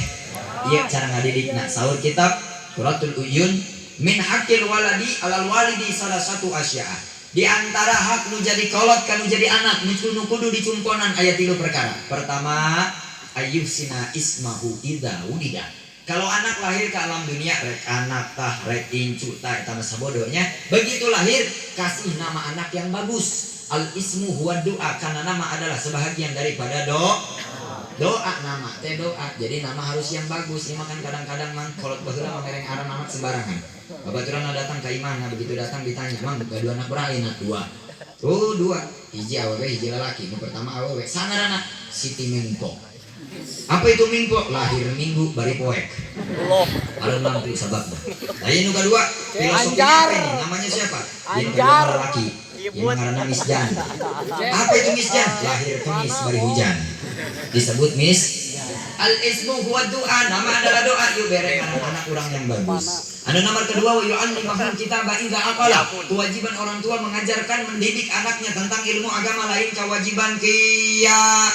Iya, cara ngadidik. Nah, saur kitab Qurratul Uyun, min haqqil waladi alal walidi salah satu asya'a. Di antara hak nu jadi kolot ka nu jadi anak nu kudu dicumponan aya tilu perkara. Pertama, ayyuhsina ismahu idza wulida. Kalau anak lahir ke alam dunia, rek anak tah rek incu tah, eta mah sabodonya, begitu lahir kasih nama anak yang bagus. Al ismu huwa doa, karena nama adalah sebahagian daripada doa. Nama teh doa, jadi nama harus yang bagus. Ini makan kadang-kadang mang, kalau baheula mah mereng aran anak sembarangan. Babaturan datang ke imahna, begitu datang ditanya, "Mang, gaduh anak beraha?" "Anak dua." Oh, dua, hiji awewe, hiji lalaki. Nu pertama awewe, sangarana Siti Mingpo. Apa itu Mingpo? Lahir Minggu bari poek. Loh. Ada lampu sababna. Lain nu kedua, filosofinya Anjar. Apa ini? Namanya siapa? Yang kedua Anjar. Laki. Yang ngaranna Misjan. Apa itu Misjan? Lahir Kemis bari hujan. Disebut Mis. Al ismu huwa doa, nama adalah doa. Yuk bere anak-anak orang yang bagus. Ada nomor kedua, wa yu'allimahum kitaba idza aqala. Kewajiban orang tua mengajarkan, mendidik anaknya tentang ilmu agama, lain kewajiban kia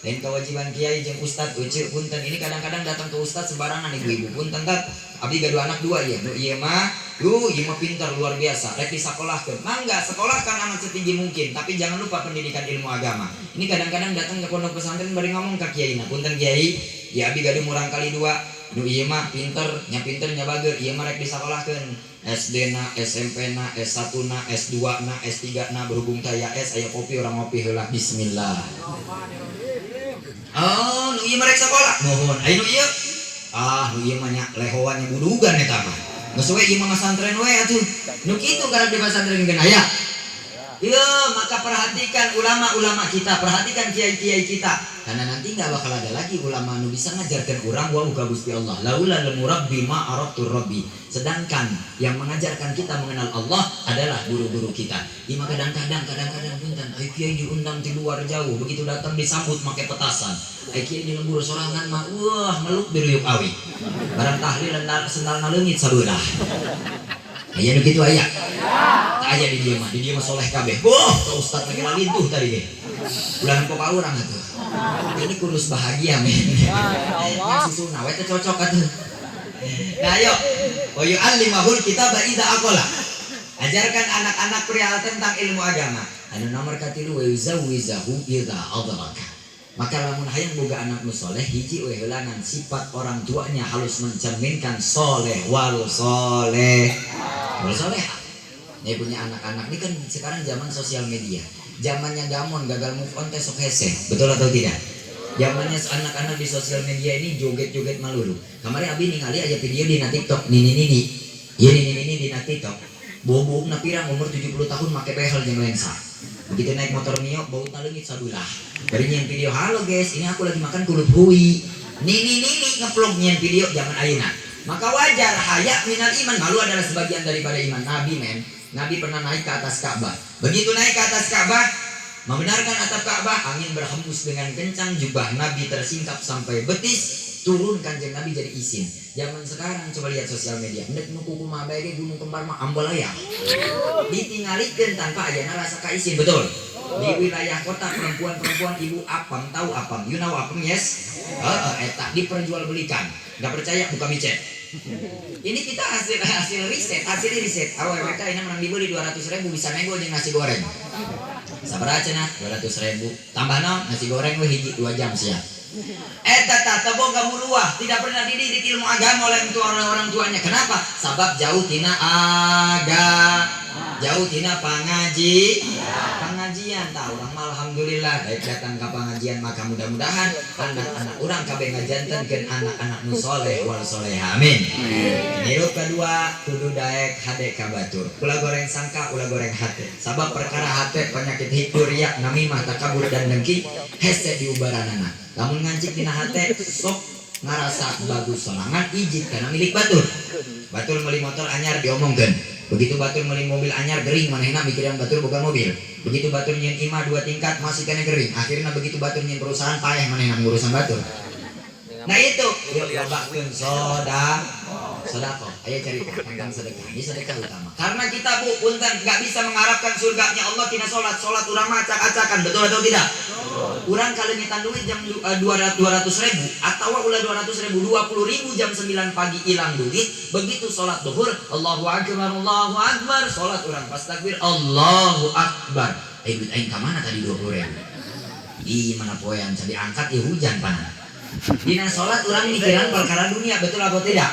lain kewajiban kiai jeung ustad. Uci punten, ini kadang-kadang datang ke ustad sembarangan ibu-ibu. Punten, Tat, abdi gaduh anak dua ya, nu ieu mah, duh, ieu mah pintar luar biasa, rek disakolahkeun. Mangga sekolahkan anak setinggi mungkin, tapi jangan lupa pendidikan ilmu agama. Ini kadang-kadang datang ke pondok pesantren bari ngomong ke kiai, "Nah, punten kiai, ya abdi gaduh murang kali dua, nu ieu mah pinter nya, pinter nya, bager, ieu mah rek disakolahkeun SD na, SMP na, S1 na, S2 na, S3 na. Berhubung kaya S aya kopi, urang ngopi heula, bismillah." Oh, nu ieu mah rek sekolah. Mohon. Aya nu ieu. Ah, nu ieu mah nya lehoan nya, budugan eta mah. Geus we ieu mah masantren we atuh. Nu kitu karep di pasantren aya. Iya, maka perhatikan ulama-ulama kita, perhatikan kiai-kiai kita. Karena nanti nggak bakal ada lagi ulama nu bisa ngajarkan orang wau ka Gusti Allah. Laula murabbi ma araftu rabbi. Sedangkan yang mengajarkan kita mengenal Allah adalah guru-guru kita. Iya, maka kadang-kadang punten, ai kiai diundang di luar jauh, begitu datang disambut make petasan. Ai kiai di lembur sorangan mah, wah, meluk biruyuk awi. Barang tahlil sendal leungit sabelah. Aya nu kitu aya. Tak aya di dieu mah, di dieu mah soleh kabeh. Wah, ka ustad lagi lalintuh tadi ge. Ulah nempo ka urang atuh. Ini kurus bahagia men. Masya Allah. Yang susuna we teh cocok atuh. Nah, ayo. Wa yu'allimahul kitaba idza aqala. Ajarkan anak-anak perihal tentang ilmu agama. Anu nomor katilu, wa yuzawwizahu idza adraka. Maka lamun hayang boga anak nu soleh, hiji we heulanan sifat orang tuanya harus mencerminkan soleh wal soleh wal soleh. Nih punya anak-anak ini kan sekarang zaman sosial media, zamannya gamon, gagal move on teh sok hese, betul atau tidak? Zamannya anak-anak di sosial media ini joget-joget malulu. Kemarin abi ningali aja video di TikTok, nini nini, iya, nini nini di TikTok. Bobok na pirang umur 70 tahun make behel jeung lensa. Begitu naik motor Mio, bau leungit sadulah. Dari nyieun video, "Halo guys, ini aku lagi makan kulit hui." Nini nini ngevlog nyieun video zaman ayeuna. Maka wajar, haya minal iman, malu adalah sebagian daripada iman. Nabi men, Nabi pernah naik ke atas Ka'bah. Begitu naik ke atas Ka'bah, membenarkan atap Ka'bah, angin berhembus dengan kencang, jubah Nabi tersingkap sampai betis, turun Kanjeng Nabi jadi isin. Zaman sekarang coba lihat sosial media, ndek nu kumaha bae ge gunung kembar mah ambalaya. Ditinggalikeun tanpa ayana rasa kaisin, betul? Di wilayah kota perempuan-perempuan ibu apam, tahu apam, you know apam, yes? Heeh, eta diperjualbelikan. Nggak percaya, buka micet. Ini kita hasil hasil riset, hasil riset. Awewe teh ini menang dibeli 200 ribu bisa nego jeung nasi goreng. Sabar aja nah, 200 ribu. Tambah naon? Nasi goreng we hiji 2 jam siap. Eta tah teu boga muruah, tidak pernah dididik ilmu agama oleh orang-orang tuanya. Kenapa? Sabab jauh tina agama, jauh tina pengajian. Tah, urang mah alhamdulillah baik datang ke pengajian, maka mudah-mudahan anak-anak urang kabeh ngajantenkeun anak-anak nu soleh wal soleha. Amin. Hirup kedua kudu daek hade ka batur. Ulah goreng sangka, ulah goreng hate. Sabab perkara hate penyakit hikur, riak, namimah, takabur dan dengki hese diubaranana. Lamun ngancik dina hate, sok ngarasa bagus sorangan, ijid karena milik batur. Batur meuli motor anyar, diomongkeun. Begitu batur meuli mobil anyar, gering manehna mikiran batur bukan mobil. Begitu batur nyieun imah dua tingkat, masih kena gering. Akhirnya begitu batur nyieun perusahaan, paeh manehna ngurusan batur. Nah itu, yuk lobakeun sodakoh. Ayo cerita tentang sedekah. Ini sedekah utama. Karena kita, Bu, punten, nggak bisa mengharapkan surganya Allah tina sholat. Sholat urang mah acak-acakan, betul atau tidak? Urang kaleungitan duit jam 200 ribu atau ulah 200 ribu, 20 ribu, jam 9 pagi hilang duit. Begitu sholat duhur, Allahu Akbar, Allahu Akbar, sholat urang pas takbir, Allahu Akbar. Eh, duit aing ka mana tadi 20 ribu? Ih, mana poean can diangkat ya hujan panas. Dina sholat urang mikiran perkara dunia, betul atau tidak?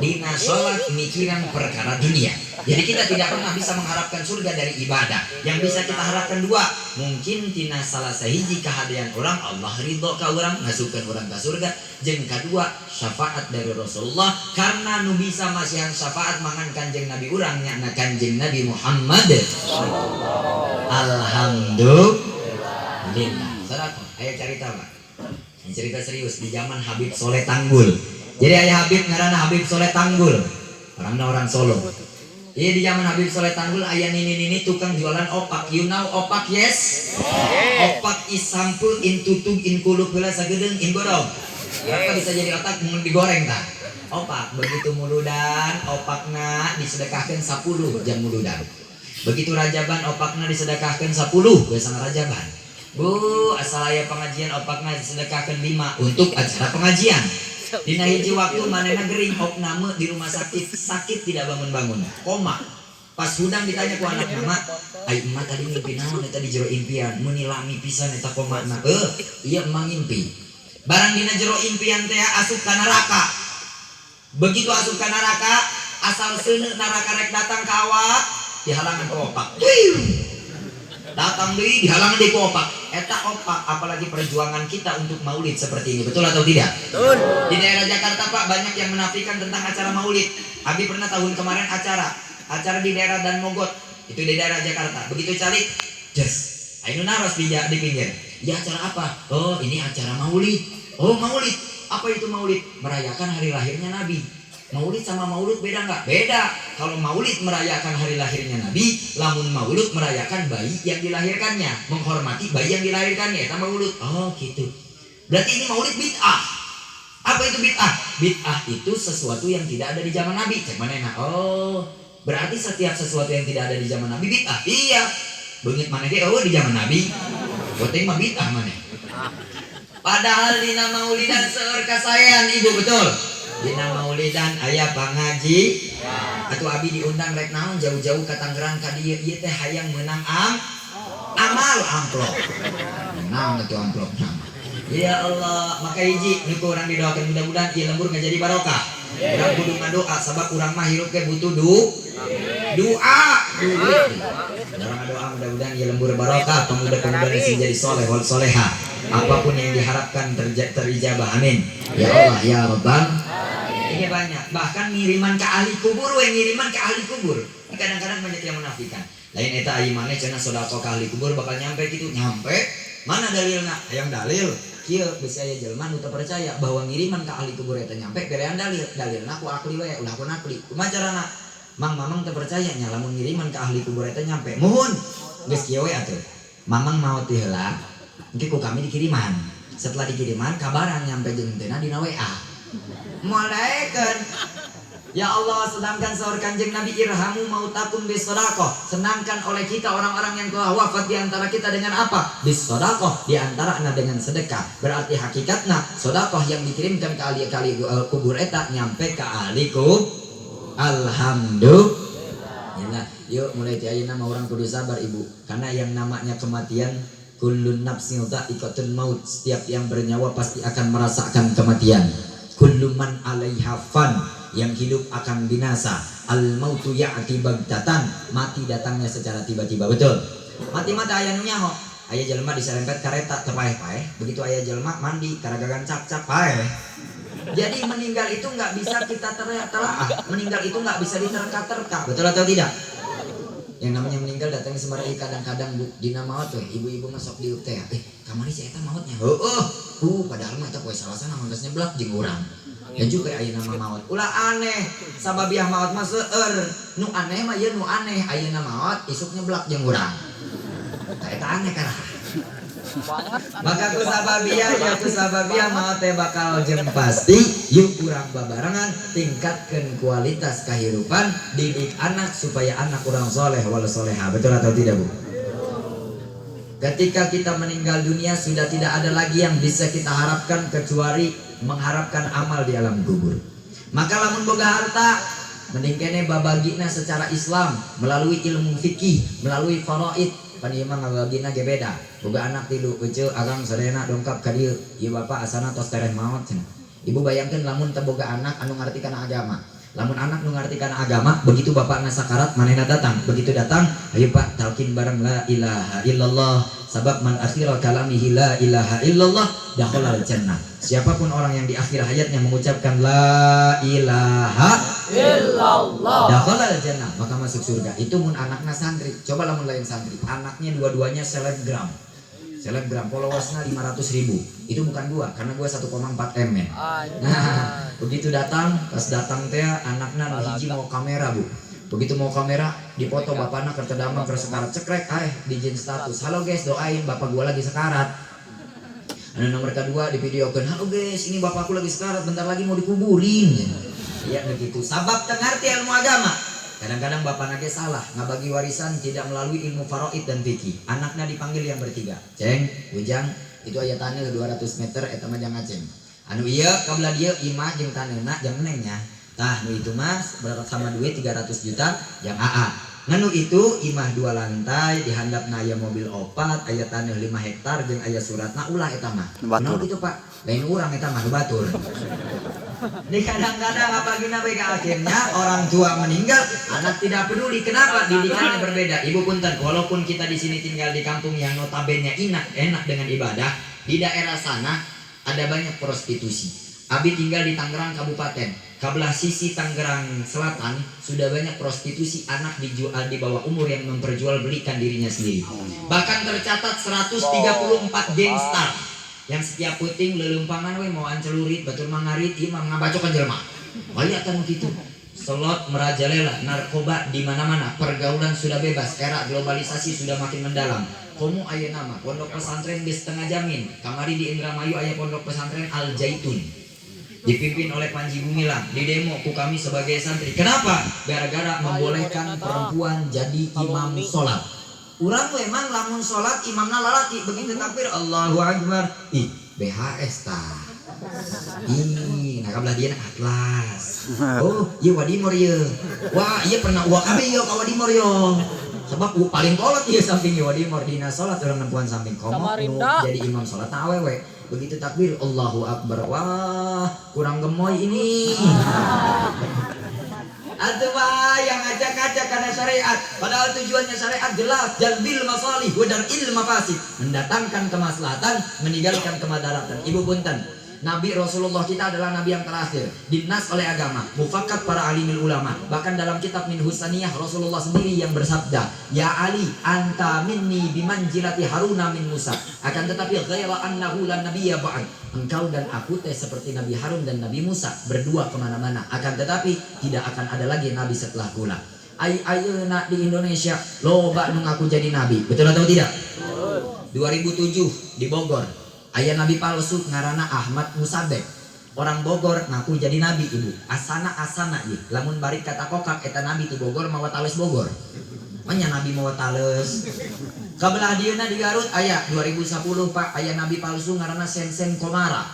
Dina sholat mikiran perkara dunia. Jadi kita tidak pernah bisa mengharapkan surga dari ibadah. Yang bisa kita harapkan dua, mungkin tina salah sahiji kehadean urang, Allah ridho ka urang, ngasupkeun urang ke surga. Jeung kedua, syafaat dari Rasulullah, karena nu bisa masihan syafaat mangan Kanjeng Nabi urang, nyana Kanjeng Nabi Muhammad. Alhamdulillah. Sedekah, ayo cerita, Pak. Ini cerita serius di zaman Habib Soleh Tanggul. Jadi ayah Habib ngaranna Habib Soleh Tanggul. Orangnya orang Solo. Iya, di zaman Habib Soleh Tanggul aya nini-nini tukang jualan opak. You know opak, yes? Opak is sampeu in tutug in kulup heula sagedeung in godog. Kenapa bisa jadi otak mun digoreng tah? Opak begitu muludan, opakna disedekahkeun 10 jam muludan. Begitu rajaban, opakna disedekahkeun 10 biasa rajaban. Bu, asal aya pengajian, opakna disedekahkeun 5 untuk acara pengajian. Dina hiji waktu manehna gering, opname di rumah sakit, sakit tidak bangun-bangun, koma. Pas hudang ditanya ku anak mama, "Ai emak tadi ngimpi naon eta di jero impian? Meuni lami pisan eta komana." "Eh, iya, emak ngimpi. Barang dina jero impian teh asup ka neraka. Begitu asup ka neraka, asal seuneu neraka rek datang ka awak, dihalangan ku opak. Wiu. Datang deui, dihalangan deui ku opak." Eta opak, apalagi perjuangan kita untuk maulid seperti ini, betul atau tidak? Betul. Di daerah Jakarta, Pak, banyak yang menafikan tentang acara maulid. Abi pernah tahun kemarin acara, acara di daerah Dan Mogot, itu di daerah Jakarta. Begitu calik, jes, Ayo naros di pinggir. Ya, acara apa? Oh, ini acara maulid. Oh, maulid. Apa itu maulid? Merayakan hari lahirnya Nabi. Maulid sama maulud beda nggak? Beda. Kalau maulid merayakan hari lahirnya Nabi, lamun maulud merayakan bayi yang dilahirkannya, menghormati bayi yang dilahirkannya, itu maulud. Oh gitu. Berarti ini maulid bid'ah. Apa itu bid'ah? Bid'ah itu sesuatu yang tidak ada di zaman Nabi. Cek mana enak? Oh, berarti setiap sesuatu yang tidak ada di zaman Nabi bid'ah. Iya. Beungit mana ge oh di zaman Nabi. Boting mah bid'ah mana? Padahal dina maulidan seueur kasaean, Ibu, betul. Dina maulidan aya pangaji atau abi diundang rek naon jauh-jauh ke Tangerang ka dieu, ieu teh hayang menang amal amplop. Naon atuh amplop nama? Ya Allah, maka hiji nu ku urang didoakeun, mudah-mudahan ieu lembur ngajadi barokah. Urang kudu ngadoa, sabab urang mah hirup ge butuh doa, duit. Urang ngadoa mudah-mudahan ieu lembur barokah, pemuda-pemuda sing jadi soleh wal soleha. Apapun yang diharapkan terijabah. Amin. Ya Allah ya Rabbal. Ini banyak, bahkan ngiriman ke ahli kubur we, ngiriman ke ahli kubur. Ini kadang-kadang banyak yang menafikan. Lain eta ai maneh cenah sedekah ke ahli kubur bakal nyampe gitu. Nyampe? Mana dalilna? Hayang dalil. Kieu geus aya jelema nu teu percaya bahwa ngiriman ke ahli kubur eta nyampe, berean dalil. Dalilna ku akli we, ulah ku nakli. Kumaha carana? Mang, Mamang teu percaya nya lamun ngiriman ke ahli kubur eta nyampe. Muhun. Geus kieu we atuh. Mamang maot ti heula, engke ku kami dikiriman. Setelah dikiriman, kabaran nyampe jeung teu dina WA. Moal daekeun. Ya Allah, sedangkan saur Kanjeng Nabi, irhamu mautakum bis sedaqah. Senangkan oleh kita orang-orang yang telah wafat di antara kita dengan apa? Bis sedaqah, di antara dengan sedekah. Berarti hakikatna sedekah yang dikirimkan ke ahli-ahli kubur eta nyampe ke ahli kubur. Alhamdulillah. Yuk, mulai ti ayeuna mah urang kudu sabar, Ibu. Karena yang namanya kematian Kullun nafsin dha'iqatul maut, setiap yang bernyawa pasti akan merasakan kematian. Kullu man 'alaiha fan, yang hidup akan binasa. Al mautu ya'ti baghtatan, mati datangnya secara tiba-tiba, betul. Mati mah aya nu nyaho. Aya jelema diserempet kareta teu paeh-paeh, begitu aya jelema mandi karagagan cak-cak paeh. Jadi meninggal itu nggak bisa kita telaah, meninggal itu nggak bisa diterka-terka, betul atau tidak? Yang namanya meninggal datangnya sembarang. Kadang-kadang, Bu, dina maot we, ibu-ibu masuk di teh, kamari si eta maotnya, heueuh, padahal mah eta poe Salasa mah geus nyeblak jeung urang. Dan juga aya nama maot ulah aneh, sababiah maot mah seueur nu aneh mah. Ieu nu aneh, ayeuna maot, isuk nyeblak jeung urang. Tah, eta aneh karah. Banget. Maka ku sababiah ya, ku sababiah maot teh bakal jeung pasti, yuk urang babarengan tingkatkan kualitas kehidupan, didik anak supaya anak urang soleh wal soleha. Betul atau tidak, Bu? Ketika kita meninggal dunia, sudah tidak ada lagi yang bisa kita harapkan kecuali mengharapkan amal di alam kubur. Maka lamun boga harta, mending kene babagina secara Islam melalui ilmu fikih, melalui faraid. Pan ieu mah ngabagina ge beda. Boga anak tilu, ece akang sadayana dongkap ka dieu. Ieu bapak asana tos tereh maot cenah. Ibu bayangkeun lamun teu boga anak anu ngarti kana agama. Lamun anak nu ngarti kana agama, begitu bapakna sakarat, manehna datang. Begitu datang, ayo Pak, talkin bareng la ilaha illallah. Sabab man akhira kalamihi la ilaha illallah dakhalal jannah. Siapapun orang yang di akhir hayatnya mengucapkan la ilaha illallah dakhalal jannah, maka masuk surga. Itu mun anakna santri. Coba lamun lain santri, anaknya dua-duanya selebgram. Selebgram followersnya 500 ribu. Itu bukan gua, karena gua 1,4 M ya. Nah, begitu datang, pas datang teh anaknya nu hiji mau kamera, Bu. Begitu mau kamera, dipoto bapakna keur teu damang, keur sekarat, cekrek, eh dijieun status. "Halo guys, doain bapak gua lagi sekarat." Anu nomor kedua di videokan, "Halo guys, ini bapakku lagi sekarat, bentar lagi mau dikuburin." Ya begitu. Sabab teu ngarti ilmu agama. Kadang-kadang bapakna ge salah, ngabagi warisan tidak melalui ilmu faraid dan fikih. Anaknya dipanggil yang bertiga. "Ceng, Ujang, itu aya taneuh 200 meter, eta mah jang Aceng. Anu ieu kabelah dieu imah jeung taneuna jang Neng nya. Tah, nu itu mah berapa sama duit 300 juta jang AA. Nah, nu itu imah dua lantai, di handapna aya mobil opat, aya taneuh 5 hektar jeung aya suratna, ulah eta mah." Batur. Naon kitu, Pak? Lain urang eta mah, nu batur. Ini kadang-kadang apalagi nabi akhirnya orang tua meninggal, anak tidak peduli. Kenapa? Didikannya berbeda. Ibu punten, walaupun kita di sini tinggal di kampung yang notabene enak, enak dengan ibadah, di daerah sana ada banyak prostitusi. Abi tinggal di Tangerang Kabupaten. Kabelah sisi Tangerang Selatan sudah banyak prostitusi anak dijual di bawah umur yang memperjualbelikan dirinya sendiri. Bahkan tercatat 134 gangstar yang setiap peuting leuleumpangan we mawa celurit, batur mah ngarit, ieu mah ngabacokan jelema. Aya nu kitu. Slot merajalela, narkoba di mana-mana, pergaulan sudah bebas, era globalisasi sudah makin mendalam. Komo ayeuna mah pondok pesantren geus setengah jamin. Kamari di Indramayu aya pondok pesantren Al Zaitun. Dipimpin oleh Panji Gumilang, di demo ku kami sebagai santri. Kenapa? Gara-gara membolehkan perempuan jadi imam sholat. Urang memang lamun sholat imamna lalaki, begitu takbir Allahu Akbar. Ih, BHS tah. Ih, nah kabelah dia Atlas. Oh, iya Wadimor ieu. Wah, iya pernah uak kabeh ieu ka Wadimor yo. Sebab paling kolot ieu samping ieu Wadimor dina salat urang nempuan samping komo nu Samarinda. Jadi imam salat tah awewe. Begitu takbir Allahu Akbar. Wah, kurang gemoy ini. Atuh yang ngacak-ngacak karena syariat. Padahal tujuannya syariat jelas, jalbil masalih wa dar'il mafasid, mendatangkan kemaslahatan, meninggalkan kemadaratan. Ibu punten, Nabi Rasulullah kita adalah nabi yang terakhir, dinas oleh agama, mufakat para alimil ulama. Bahkan dalam kitab Minhus Saniyah Rasulullah sendiri yang bersabda, "Ya Ali, anta minni bimanzilati Haruna min Musa." Akan tetapi ghaira annahu la nabiyya ba'd. Engkau dan aku teh seperti Nabi Harun dan Nabi Musa, berdua kemana-mana. Akan tetapi tidak akan ada lagi nabi setelah kula. Ai ayeuna di Indonesia loba nu ngaku jadi nabi. Betul atau tidak? 2007 di Bogor aya nabi palsu ngaranna Ahmad Musadek. Orang Bogor ngaku jadi nabi, Ibu. Asana asana ieu. Lamun balik kata kokak eta nabi ti Bogor mawa tales Bogor. Manya nabi mawa tales. Kabelah dieuna di Garut aya 2010, Pak, aya nabi palsu ngaranna Sensen Komara.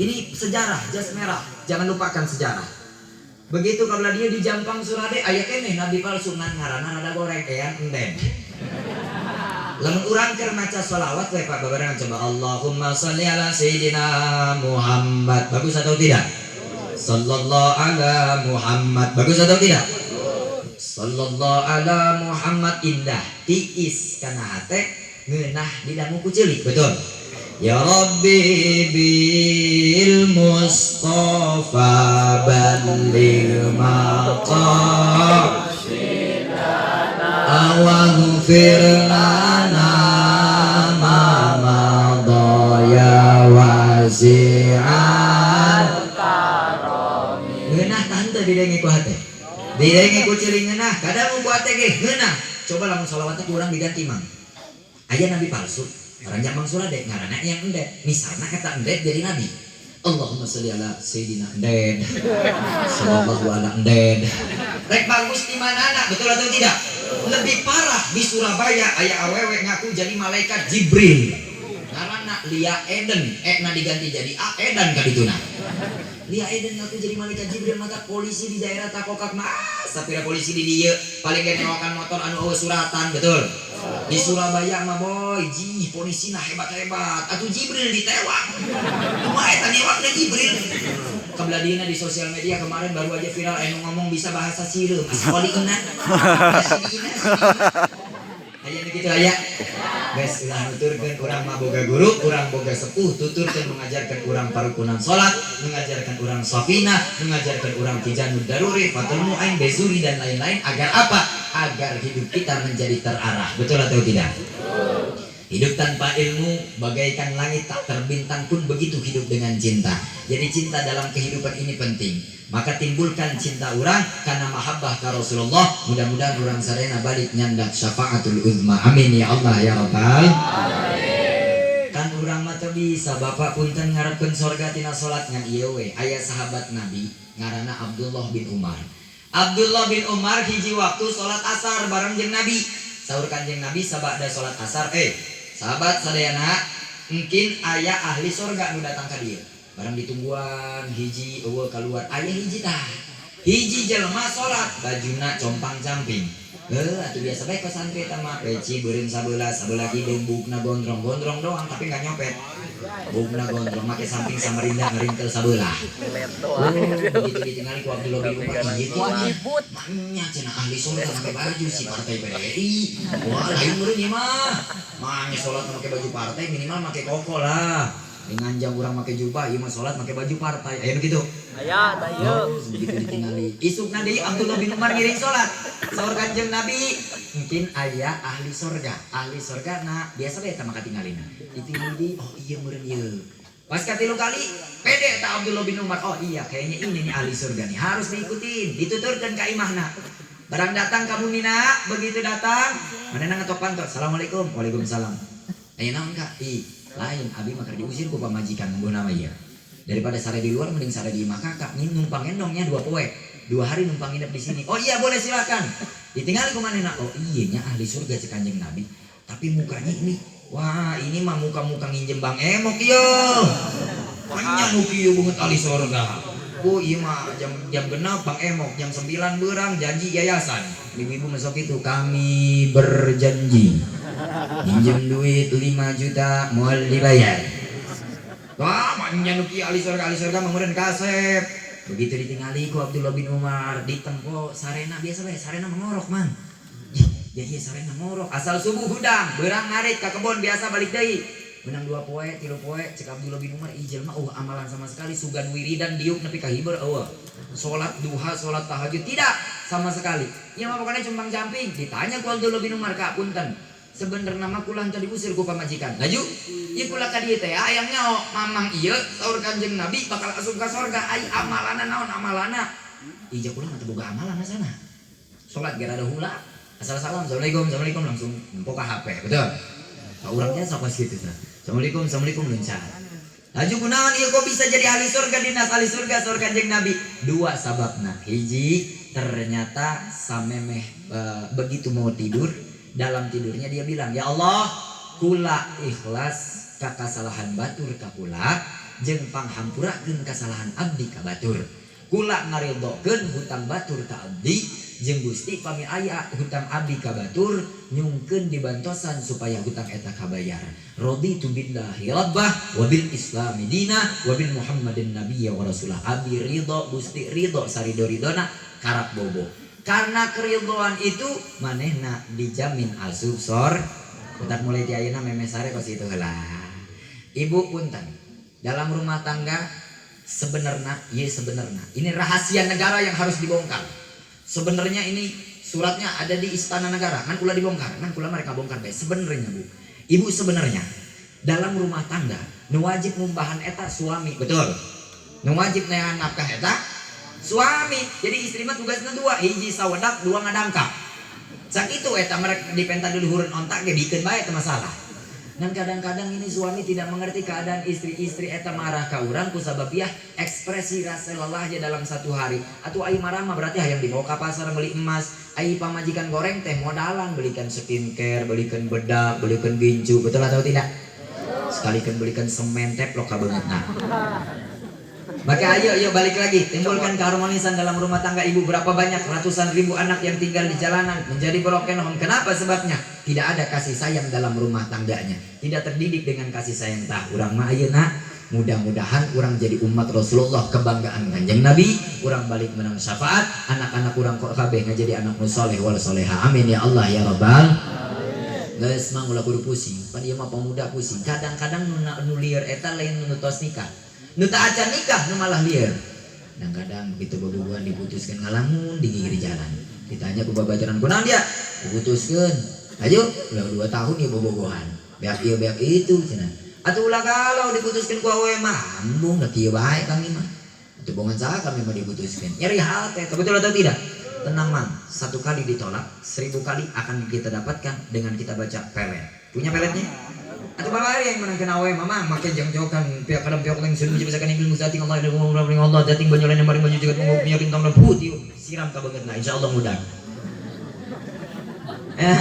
Ini sejarah jas merah, jangan lupakan sejarah. Begitu kabelah dia di Jampang Surade aya keneh nabi palsu ngan ngaranna rada goreng, Ean Enden. Lamun urang keur maca sholawat we, Pak, babarengan coba, Allahumma sholli ala sayyidina Muhammad. Bagus atau tidak? Sallallahu ala Muhammad. Bagus atau tidak? Sallallahu ala Muhammad, indah, tiis kana hate, ngeunah didangu ku ceuli, betul? Ya Rabbi bil Mustafa balligh maqasidana waghfir lana ma madha ya wasi'al. Ngeunah tah henteu didenge ku hate? Didenge ku ceuli ngeunah, kadangu ku hate ge ngeunah. Coba lamun sholawatna ku urang diganti, Mang. Aya nabi palsu, orang Jambang Surade, ngaranna yang endet. Misalnya kata endet jadi nabi. Allahumma sholli ala sayyidina endet. Sallallahu ala endet. Rek bagus di mana, betul atau tidak? Lebih parah di Surabaya aya awewe ngaku jadi malaikat Jibril. Ngaranna Lia Eden, na diganti jadi A Edan kadituna. Lia Eden ngaku jadi malaikat Jibril, maka polisi di daerah Takokak mah, sapira polisi di dieu paling ge newakan motor anu euweuh suratan, betul? Di Surabaya mah, boy, ji polisi nah hebat-hebat. Atuh Jibril ditewak. Kumaha eta newakna Jibril? Kebeladina di sosial media kemarin baru aja viral anu ngomong bisa bahasa sireum. Asqaliuna. Aya nu kitu aya. Guys, ulah nuturkeun, urang mah boga guru, urang boga sepuh, tuturkeun, mengajarkan urang parukunan salat, mengajarkan urang safina, mengajarkan urang tijanud daruri, fatul mu'ain, bezuri dan lain-lain, agar apa? Agar hidup kita menjadi terarah. Betul atau tidak? Hidup tanpa ilmu bagaikan langit tak terbintang pun begitu hidup dengan cinta. Jadi cinta dalam kehidupan ini penting. Maka timbulkan cinta urang karena mahabbah ka Rasulullah. Mudah-mudahan urang sadayana balik nyandak syafaatul uzma. Amin ya Allah ya Rabbal. Kan urang mah teu bisa, Bapak, punten, ngarepkeun sorga tina salat ngan ieu we. Aya sahabat Nabi ngaranna Abdullah bin Umar. Abdullah bin Umar hiji waktu salat asar bareng jeung Nabi. Saur Kanjeng Nabi sabada salat asar, "Eh, sahabat sadayana, mungkin aya ahli sorga nu datang ka dieu." Barang ditungguan hiji euweuh keluar, aya hiji tah. Hiji jelema salat, bajuna compang camping. Atuh biasa bae ka santri eta mah, peci beureum sabelah, sabelah hidung, buukna gondrong, gondrong doang tapi nggak nyopet. Buukna gondrong, make samping Samarinda ngaringkel sabelah. Oh, begitu ditingali ku Abdullah bin Umar, ieu kitu. Maknya cenah ahli surga make baju si partai PDI. Wah, lain meureun ieu mah. Manya salat make baju partai, minimal make koko lah. Nganjang urang make jubah, ieu mah salat make baju partai. Aya nu kitu. Aya, tah ieu. Oh, begitu ditingali. Isuk deui Abdullah bin Umar ngiring salat. Saur Kanjeng Nabi, mungkin aya ahli sorga. Ahli sorga nah biasa bae eta mah katingalina. Ditingali deui, oh iya meureun ieu. Pas katilu kali, pede ta Abdullah bin Umar. Oh iya, kayaknya ini nih ahli surga nih. Harus diikutin, dituturkan ka imahna. Barang datang ka bumina, begitu datang, mana ngetok panto. Assalamualaikum. Waalaikumsalam. Aya naon, Kak? Ih, lain, abi mah keur diusir ku pamajikan nganggo nama ieu. Daripada sare di luar mending sare di imah kakak. Nih numpang endongnya 2 poe. 2 hari numpang nginep di sini. Oh iya, boleh, silakan. Ditinggali ku manehna. Oh iya nya, ahli surga cek Kanjeng Nabi. Tapi mukanya ini, wah, ini mah muka-muka nginjem Bang Emok yo. Hanya nu kieu banget ahli surga. Oh iya mah jam jam genap Bang Emok, jam 9 berang janji yayasan. Ibu-ibu masuk itu, kami berjanji minjem duit 5 juta mau dibayar. Wah, maknya nu kieu ahli surga mah meureun kasep. Begitu ditingali ku Abdullah bin Umar, ditempo sarena biasa bae, sarena mengorok, Mang. Ih, ya iya sarena ngorok. Asal subuh hudang, beurang ngarit ka kebon biasa balik deui. Menang 2 poe, 3 poe, cek Abdullah bin Umar, ih jelema oh amalan sama sekali, sugan wiridan diuk nepi ka hiber euweuh. Salat duha, salat tahajud tidak sama sekali. Ya mah pokoknya cumpang camping. Ditanya ku Abdullah bin Umar, "Kak, punten. Sebenarnya mah kula tadi diusir ku pamajikan. Laju, ieu kula ka dieu teh hayang nyaho mamang ieu saur Kanjeng Nabi bakal asup ka sorga, ai amalana naon amalana?" Ija kula mah teu boga amalan sana. Salat ge rada hula. Asal salam, assalamualaikum, assalamualaikum, langsung nempo ka HP, betul? Nah, urangnya sok gitu tah. Assalamualaikum, assalamualaikum, luncat. Laju kunaon ieu kok bisa jadi ahli surga, dinas ahli surga saur Kanjeng Nabi? Dua sababna. Hiji, ternyata samemeh begitu mau tidur, dalam tidurnya dia bilang, "Ya Allah, kula ikhlas ka kasalahan batur ka kula jeung panghampurakeun kasalahan abdi ka batur. Kula ngaridokeun hutang batur ka abdi." Jeung Gusti, pami aya hutang abdi ka batur, nyungkeun dibantosan supaya hutang eta kabayar. Raditu billahi rabbah wa bil islami dina wa bil muhammadin nabiyya wa rasulah. Abi ridho, Gusti ridho, sarido ridona, karak bobo. Karena keridhoan itu manehna dijamin asup sor. Utak mulai di ayeuna memeh sare kos itu heula. Ibu, punten, dalam rumah tangga sebenarnya, iya, sebenarnya ini rahasia negara yang harus dibongkar. Sebenarnya ini suratnya ada di Istana Negara kan, ulah dibongkar kan, kula mereka bongkar bae. Sebenarnya, Bu, Ibu, sebenarnya dalam rumah tangga nu wajib ngumbahan eta suami, betul? Nu wajib neangan nafkah eta suami. Jadi istri mah tugasnya dua: hiji sawedak, dua ngadangkap. Sakitu eta. Mereka dipenta duluhureun onta ge bikeun bae, teu masalah. Dan kadang-kadang ini suami tidak mengerti keadaan istri-istri eta marah ka urang kusababiah ekspresi rasa lelahnya dalam satu hari. Atau ai marah mah berarti hayang dibawa ke pasar beli emas. Ai pamajikan goreng teh modalan, belikan skincare, belikan bedak, belikan gincu, betul atau tidak? Sekalikan belikan semen teplok ka beungeutna. Maka ayo, ayo balik lagi, timbulkan keharmonisan dalam rumah tangga, Ibu. Berapa banyak ratusan ribu anak yang tinggal di jalanan menjadi broken home. Kenapa sebabnya? Tidak ada kasih sayang dalam rumah tangganya. Tidak terdidik dengan kasih sayang. Tah, urang mah ayeuna mudah-mudahan urang jadi umat Rasulullah, kebanggaan Kanjeng Nabi, urang balik menang syafaat, anak-anak urang kok kabeh jadi anak nu soleh wal soleha. Amin ya Allah ya Rabbal. Geus mah, ulah kudu pusing. Pan ieu mah pemuda pusing. Kadang-kadang nu lieur eta lain nu tos nikah. Nu teu acan nikah nu malah lieur. Kadang-kadang begitu bobogohan diputuskan, ngalamun di gigir jalan. Ditanya ku babaturan, "Kunaon dia?" "Diputuskeun." Ayo, udah 2 tahun ya bobogohan. Beak ieu beak itu cenah. Atuh ulah kalau diputuskeun ku awewe mah, embung da kieu bae kami mah. Atuh bongan saha kami mah diputuskeun. Nyeri hati, betul atau tidak? Tenang, Mang, satu kali ditolak, 1000 kali akan kita dapatkan dengan kita baca pelet. Punya peletnya? Atau bapak yang menang kena awewe mama make jangjokan pihak kadang pihak lain sudah bisa kan ilmu zati Allah Allah Allah dating banyak lain yang baju juga punya rintang dan putih siram ka banget. Nah, insyaallah mudah. Ya,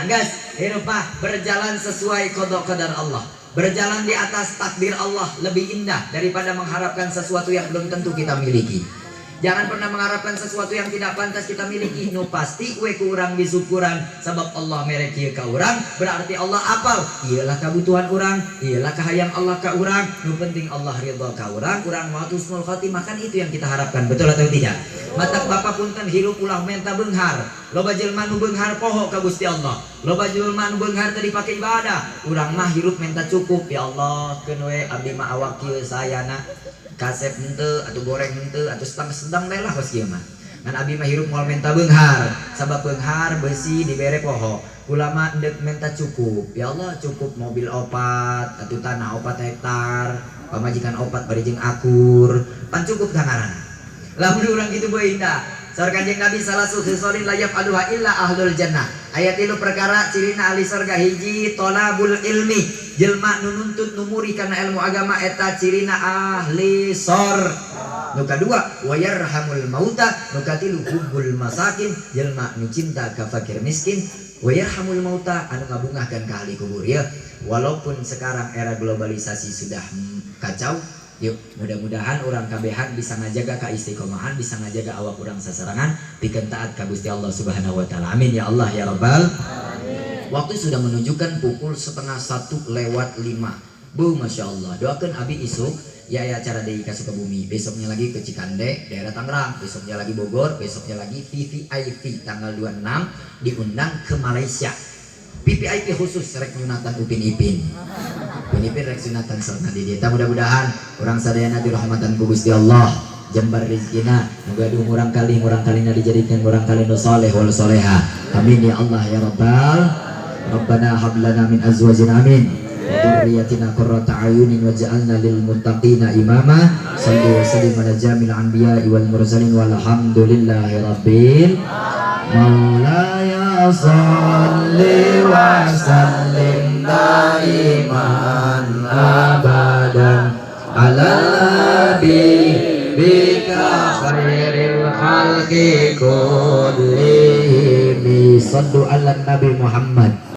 guys, hidup berjalan sesuai qada qadar Allah. Berjalan di atas takdir Allah lebih indah daripada mengharapkan sesuatu yang belum tentu kita miliki. Jangan pernah mengharapkan sesuatu yang tidak pantas kita miliki. Nu pasti we ku urang disukuran sebab Allah mere kieu ka urang, berarti Allah apal. Iyalah kebutuhan urang, iyalah kahayang Allah ka urang. Nu penting Allah ridha ka urang, urang mau husnul khotimah, kan itu yang kita harapkan. Betul atau tidak? Matak bapak, punten, hirup ulah menta beunghar. Loba jelema nu beunghar poho ka Gusti Allah. Loba jelema nu beunghar teu dipake ibadah. Urang mah hirup menta cukup. Ya Allah, keun we abdi mah awak kieu sayana, kasep henteu atau goreng henteu atau setengah sedang bae lah kos kieu mah. Ngan abi mah hirup moal menta beunghar, sabab beunghar besi dibere poho. Ulama endek menta cukup. Ya Allah, cukup mobil opat atau tanah 4 hektar, pamajikan opat bari jeung akur, pan cukup tangarana. Lamun urang kitu beuh indah. Saur Kanjeng Nabi, tsalatsu khisalin la yaf'aluha illa ahlul jannah. Aya tilu perkara cirina ahli surga: hiji, tolabul ilmi, jelma nu nuntut, nu muri kana ilmu agama, eta cirina ahli sor. Nu kadua, wa yarhamul mauta. Nu katilu, hubbul masakin, jelma nu cinta ka fakir miskin. Wa yarhamul mauta, anu ngabungahkan ka ahli kubur ya. Walaupun sekarang era globalisasi sudah kacau, yuk, mudah-mudahan urang kabehan bisa ngajaga kaistiqomahan, bisa ngajaga awak urang sasarangan pikeun taat ka Gusti Allah Subhanahu wa taala. Amin ya Allah ya Rabbal. Waktu sudah menunjukkan pukul 12.30. Bu, masya Allah. Doakan abi isuk ya, ya acara di Sukabumi, besoknya lagi ke Cikande, daerah Tangerang, besoknya lagi Bogor, besoknya lagi VVIP tanggal 26 diundang ke Malaysia. VVIP khusus rek nyunatan Upin Ipin. Upin Ipin rek sunatan sauna di dieu. Mudah-mudahan urang sadayana dirahmatan ku Gusti Allah, jembar rezekina, nu gaduh murang kali murang kalina dijadikan murang kali nu soleh wal soleha. Amin ya Allah ya Rabbal. Rabbana hab lana min azwajina, amin, wa dzurriyyatina qurrata a'yunin waj'alna lil muttaqina imama. Salli wa sallim ala jamil anbiya'i wal mursalin walhamdulillahi rabbil. مولاي صل وسلم دائما أبدا على حبيبك خير الخلق كلهم. صلوا على النبي محمد.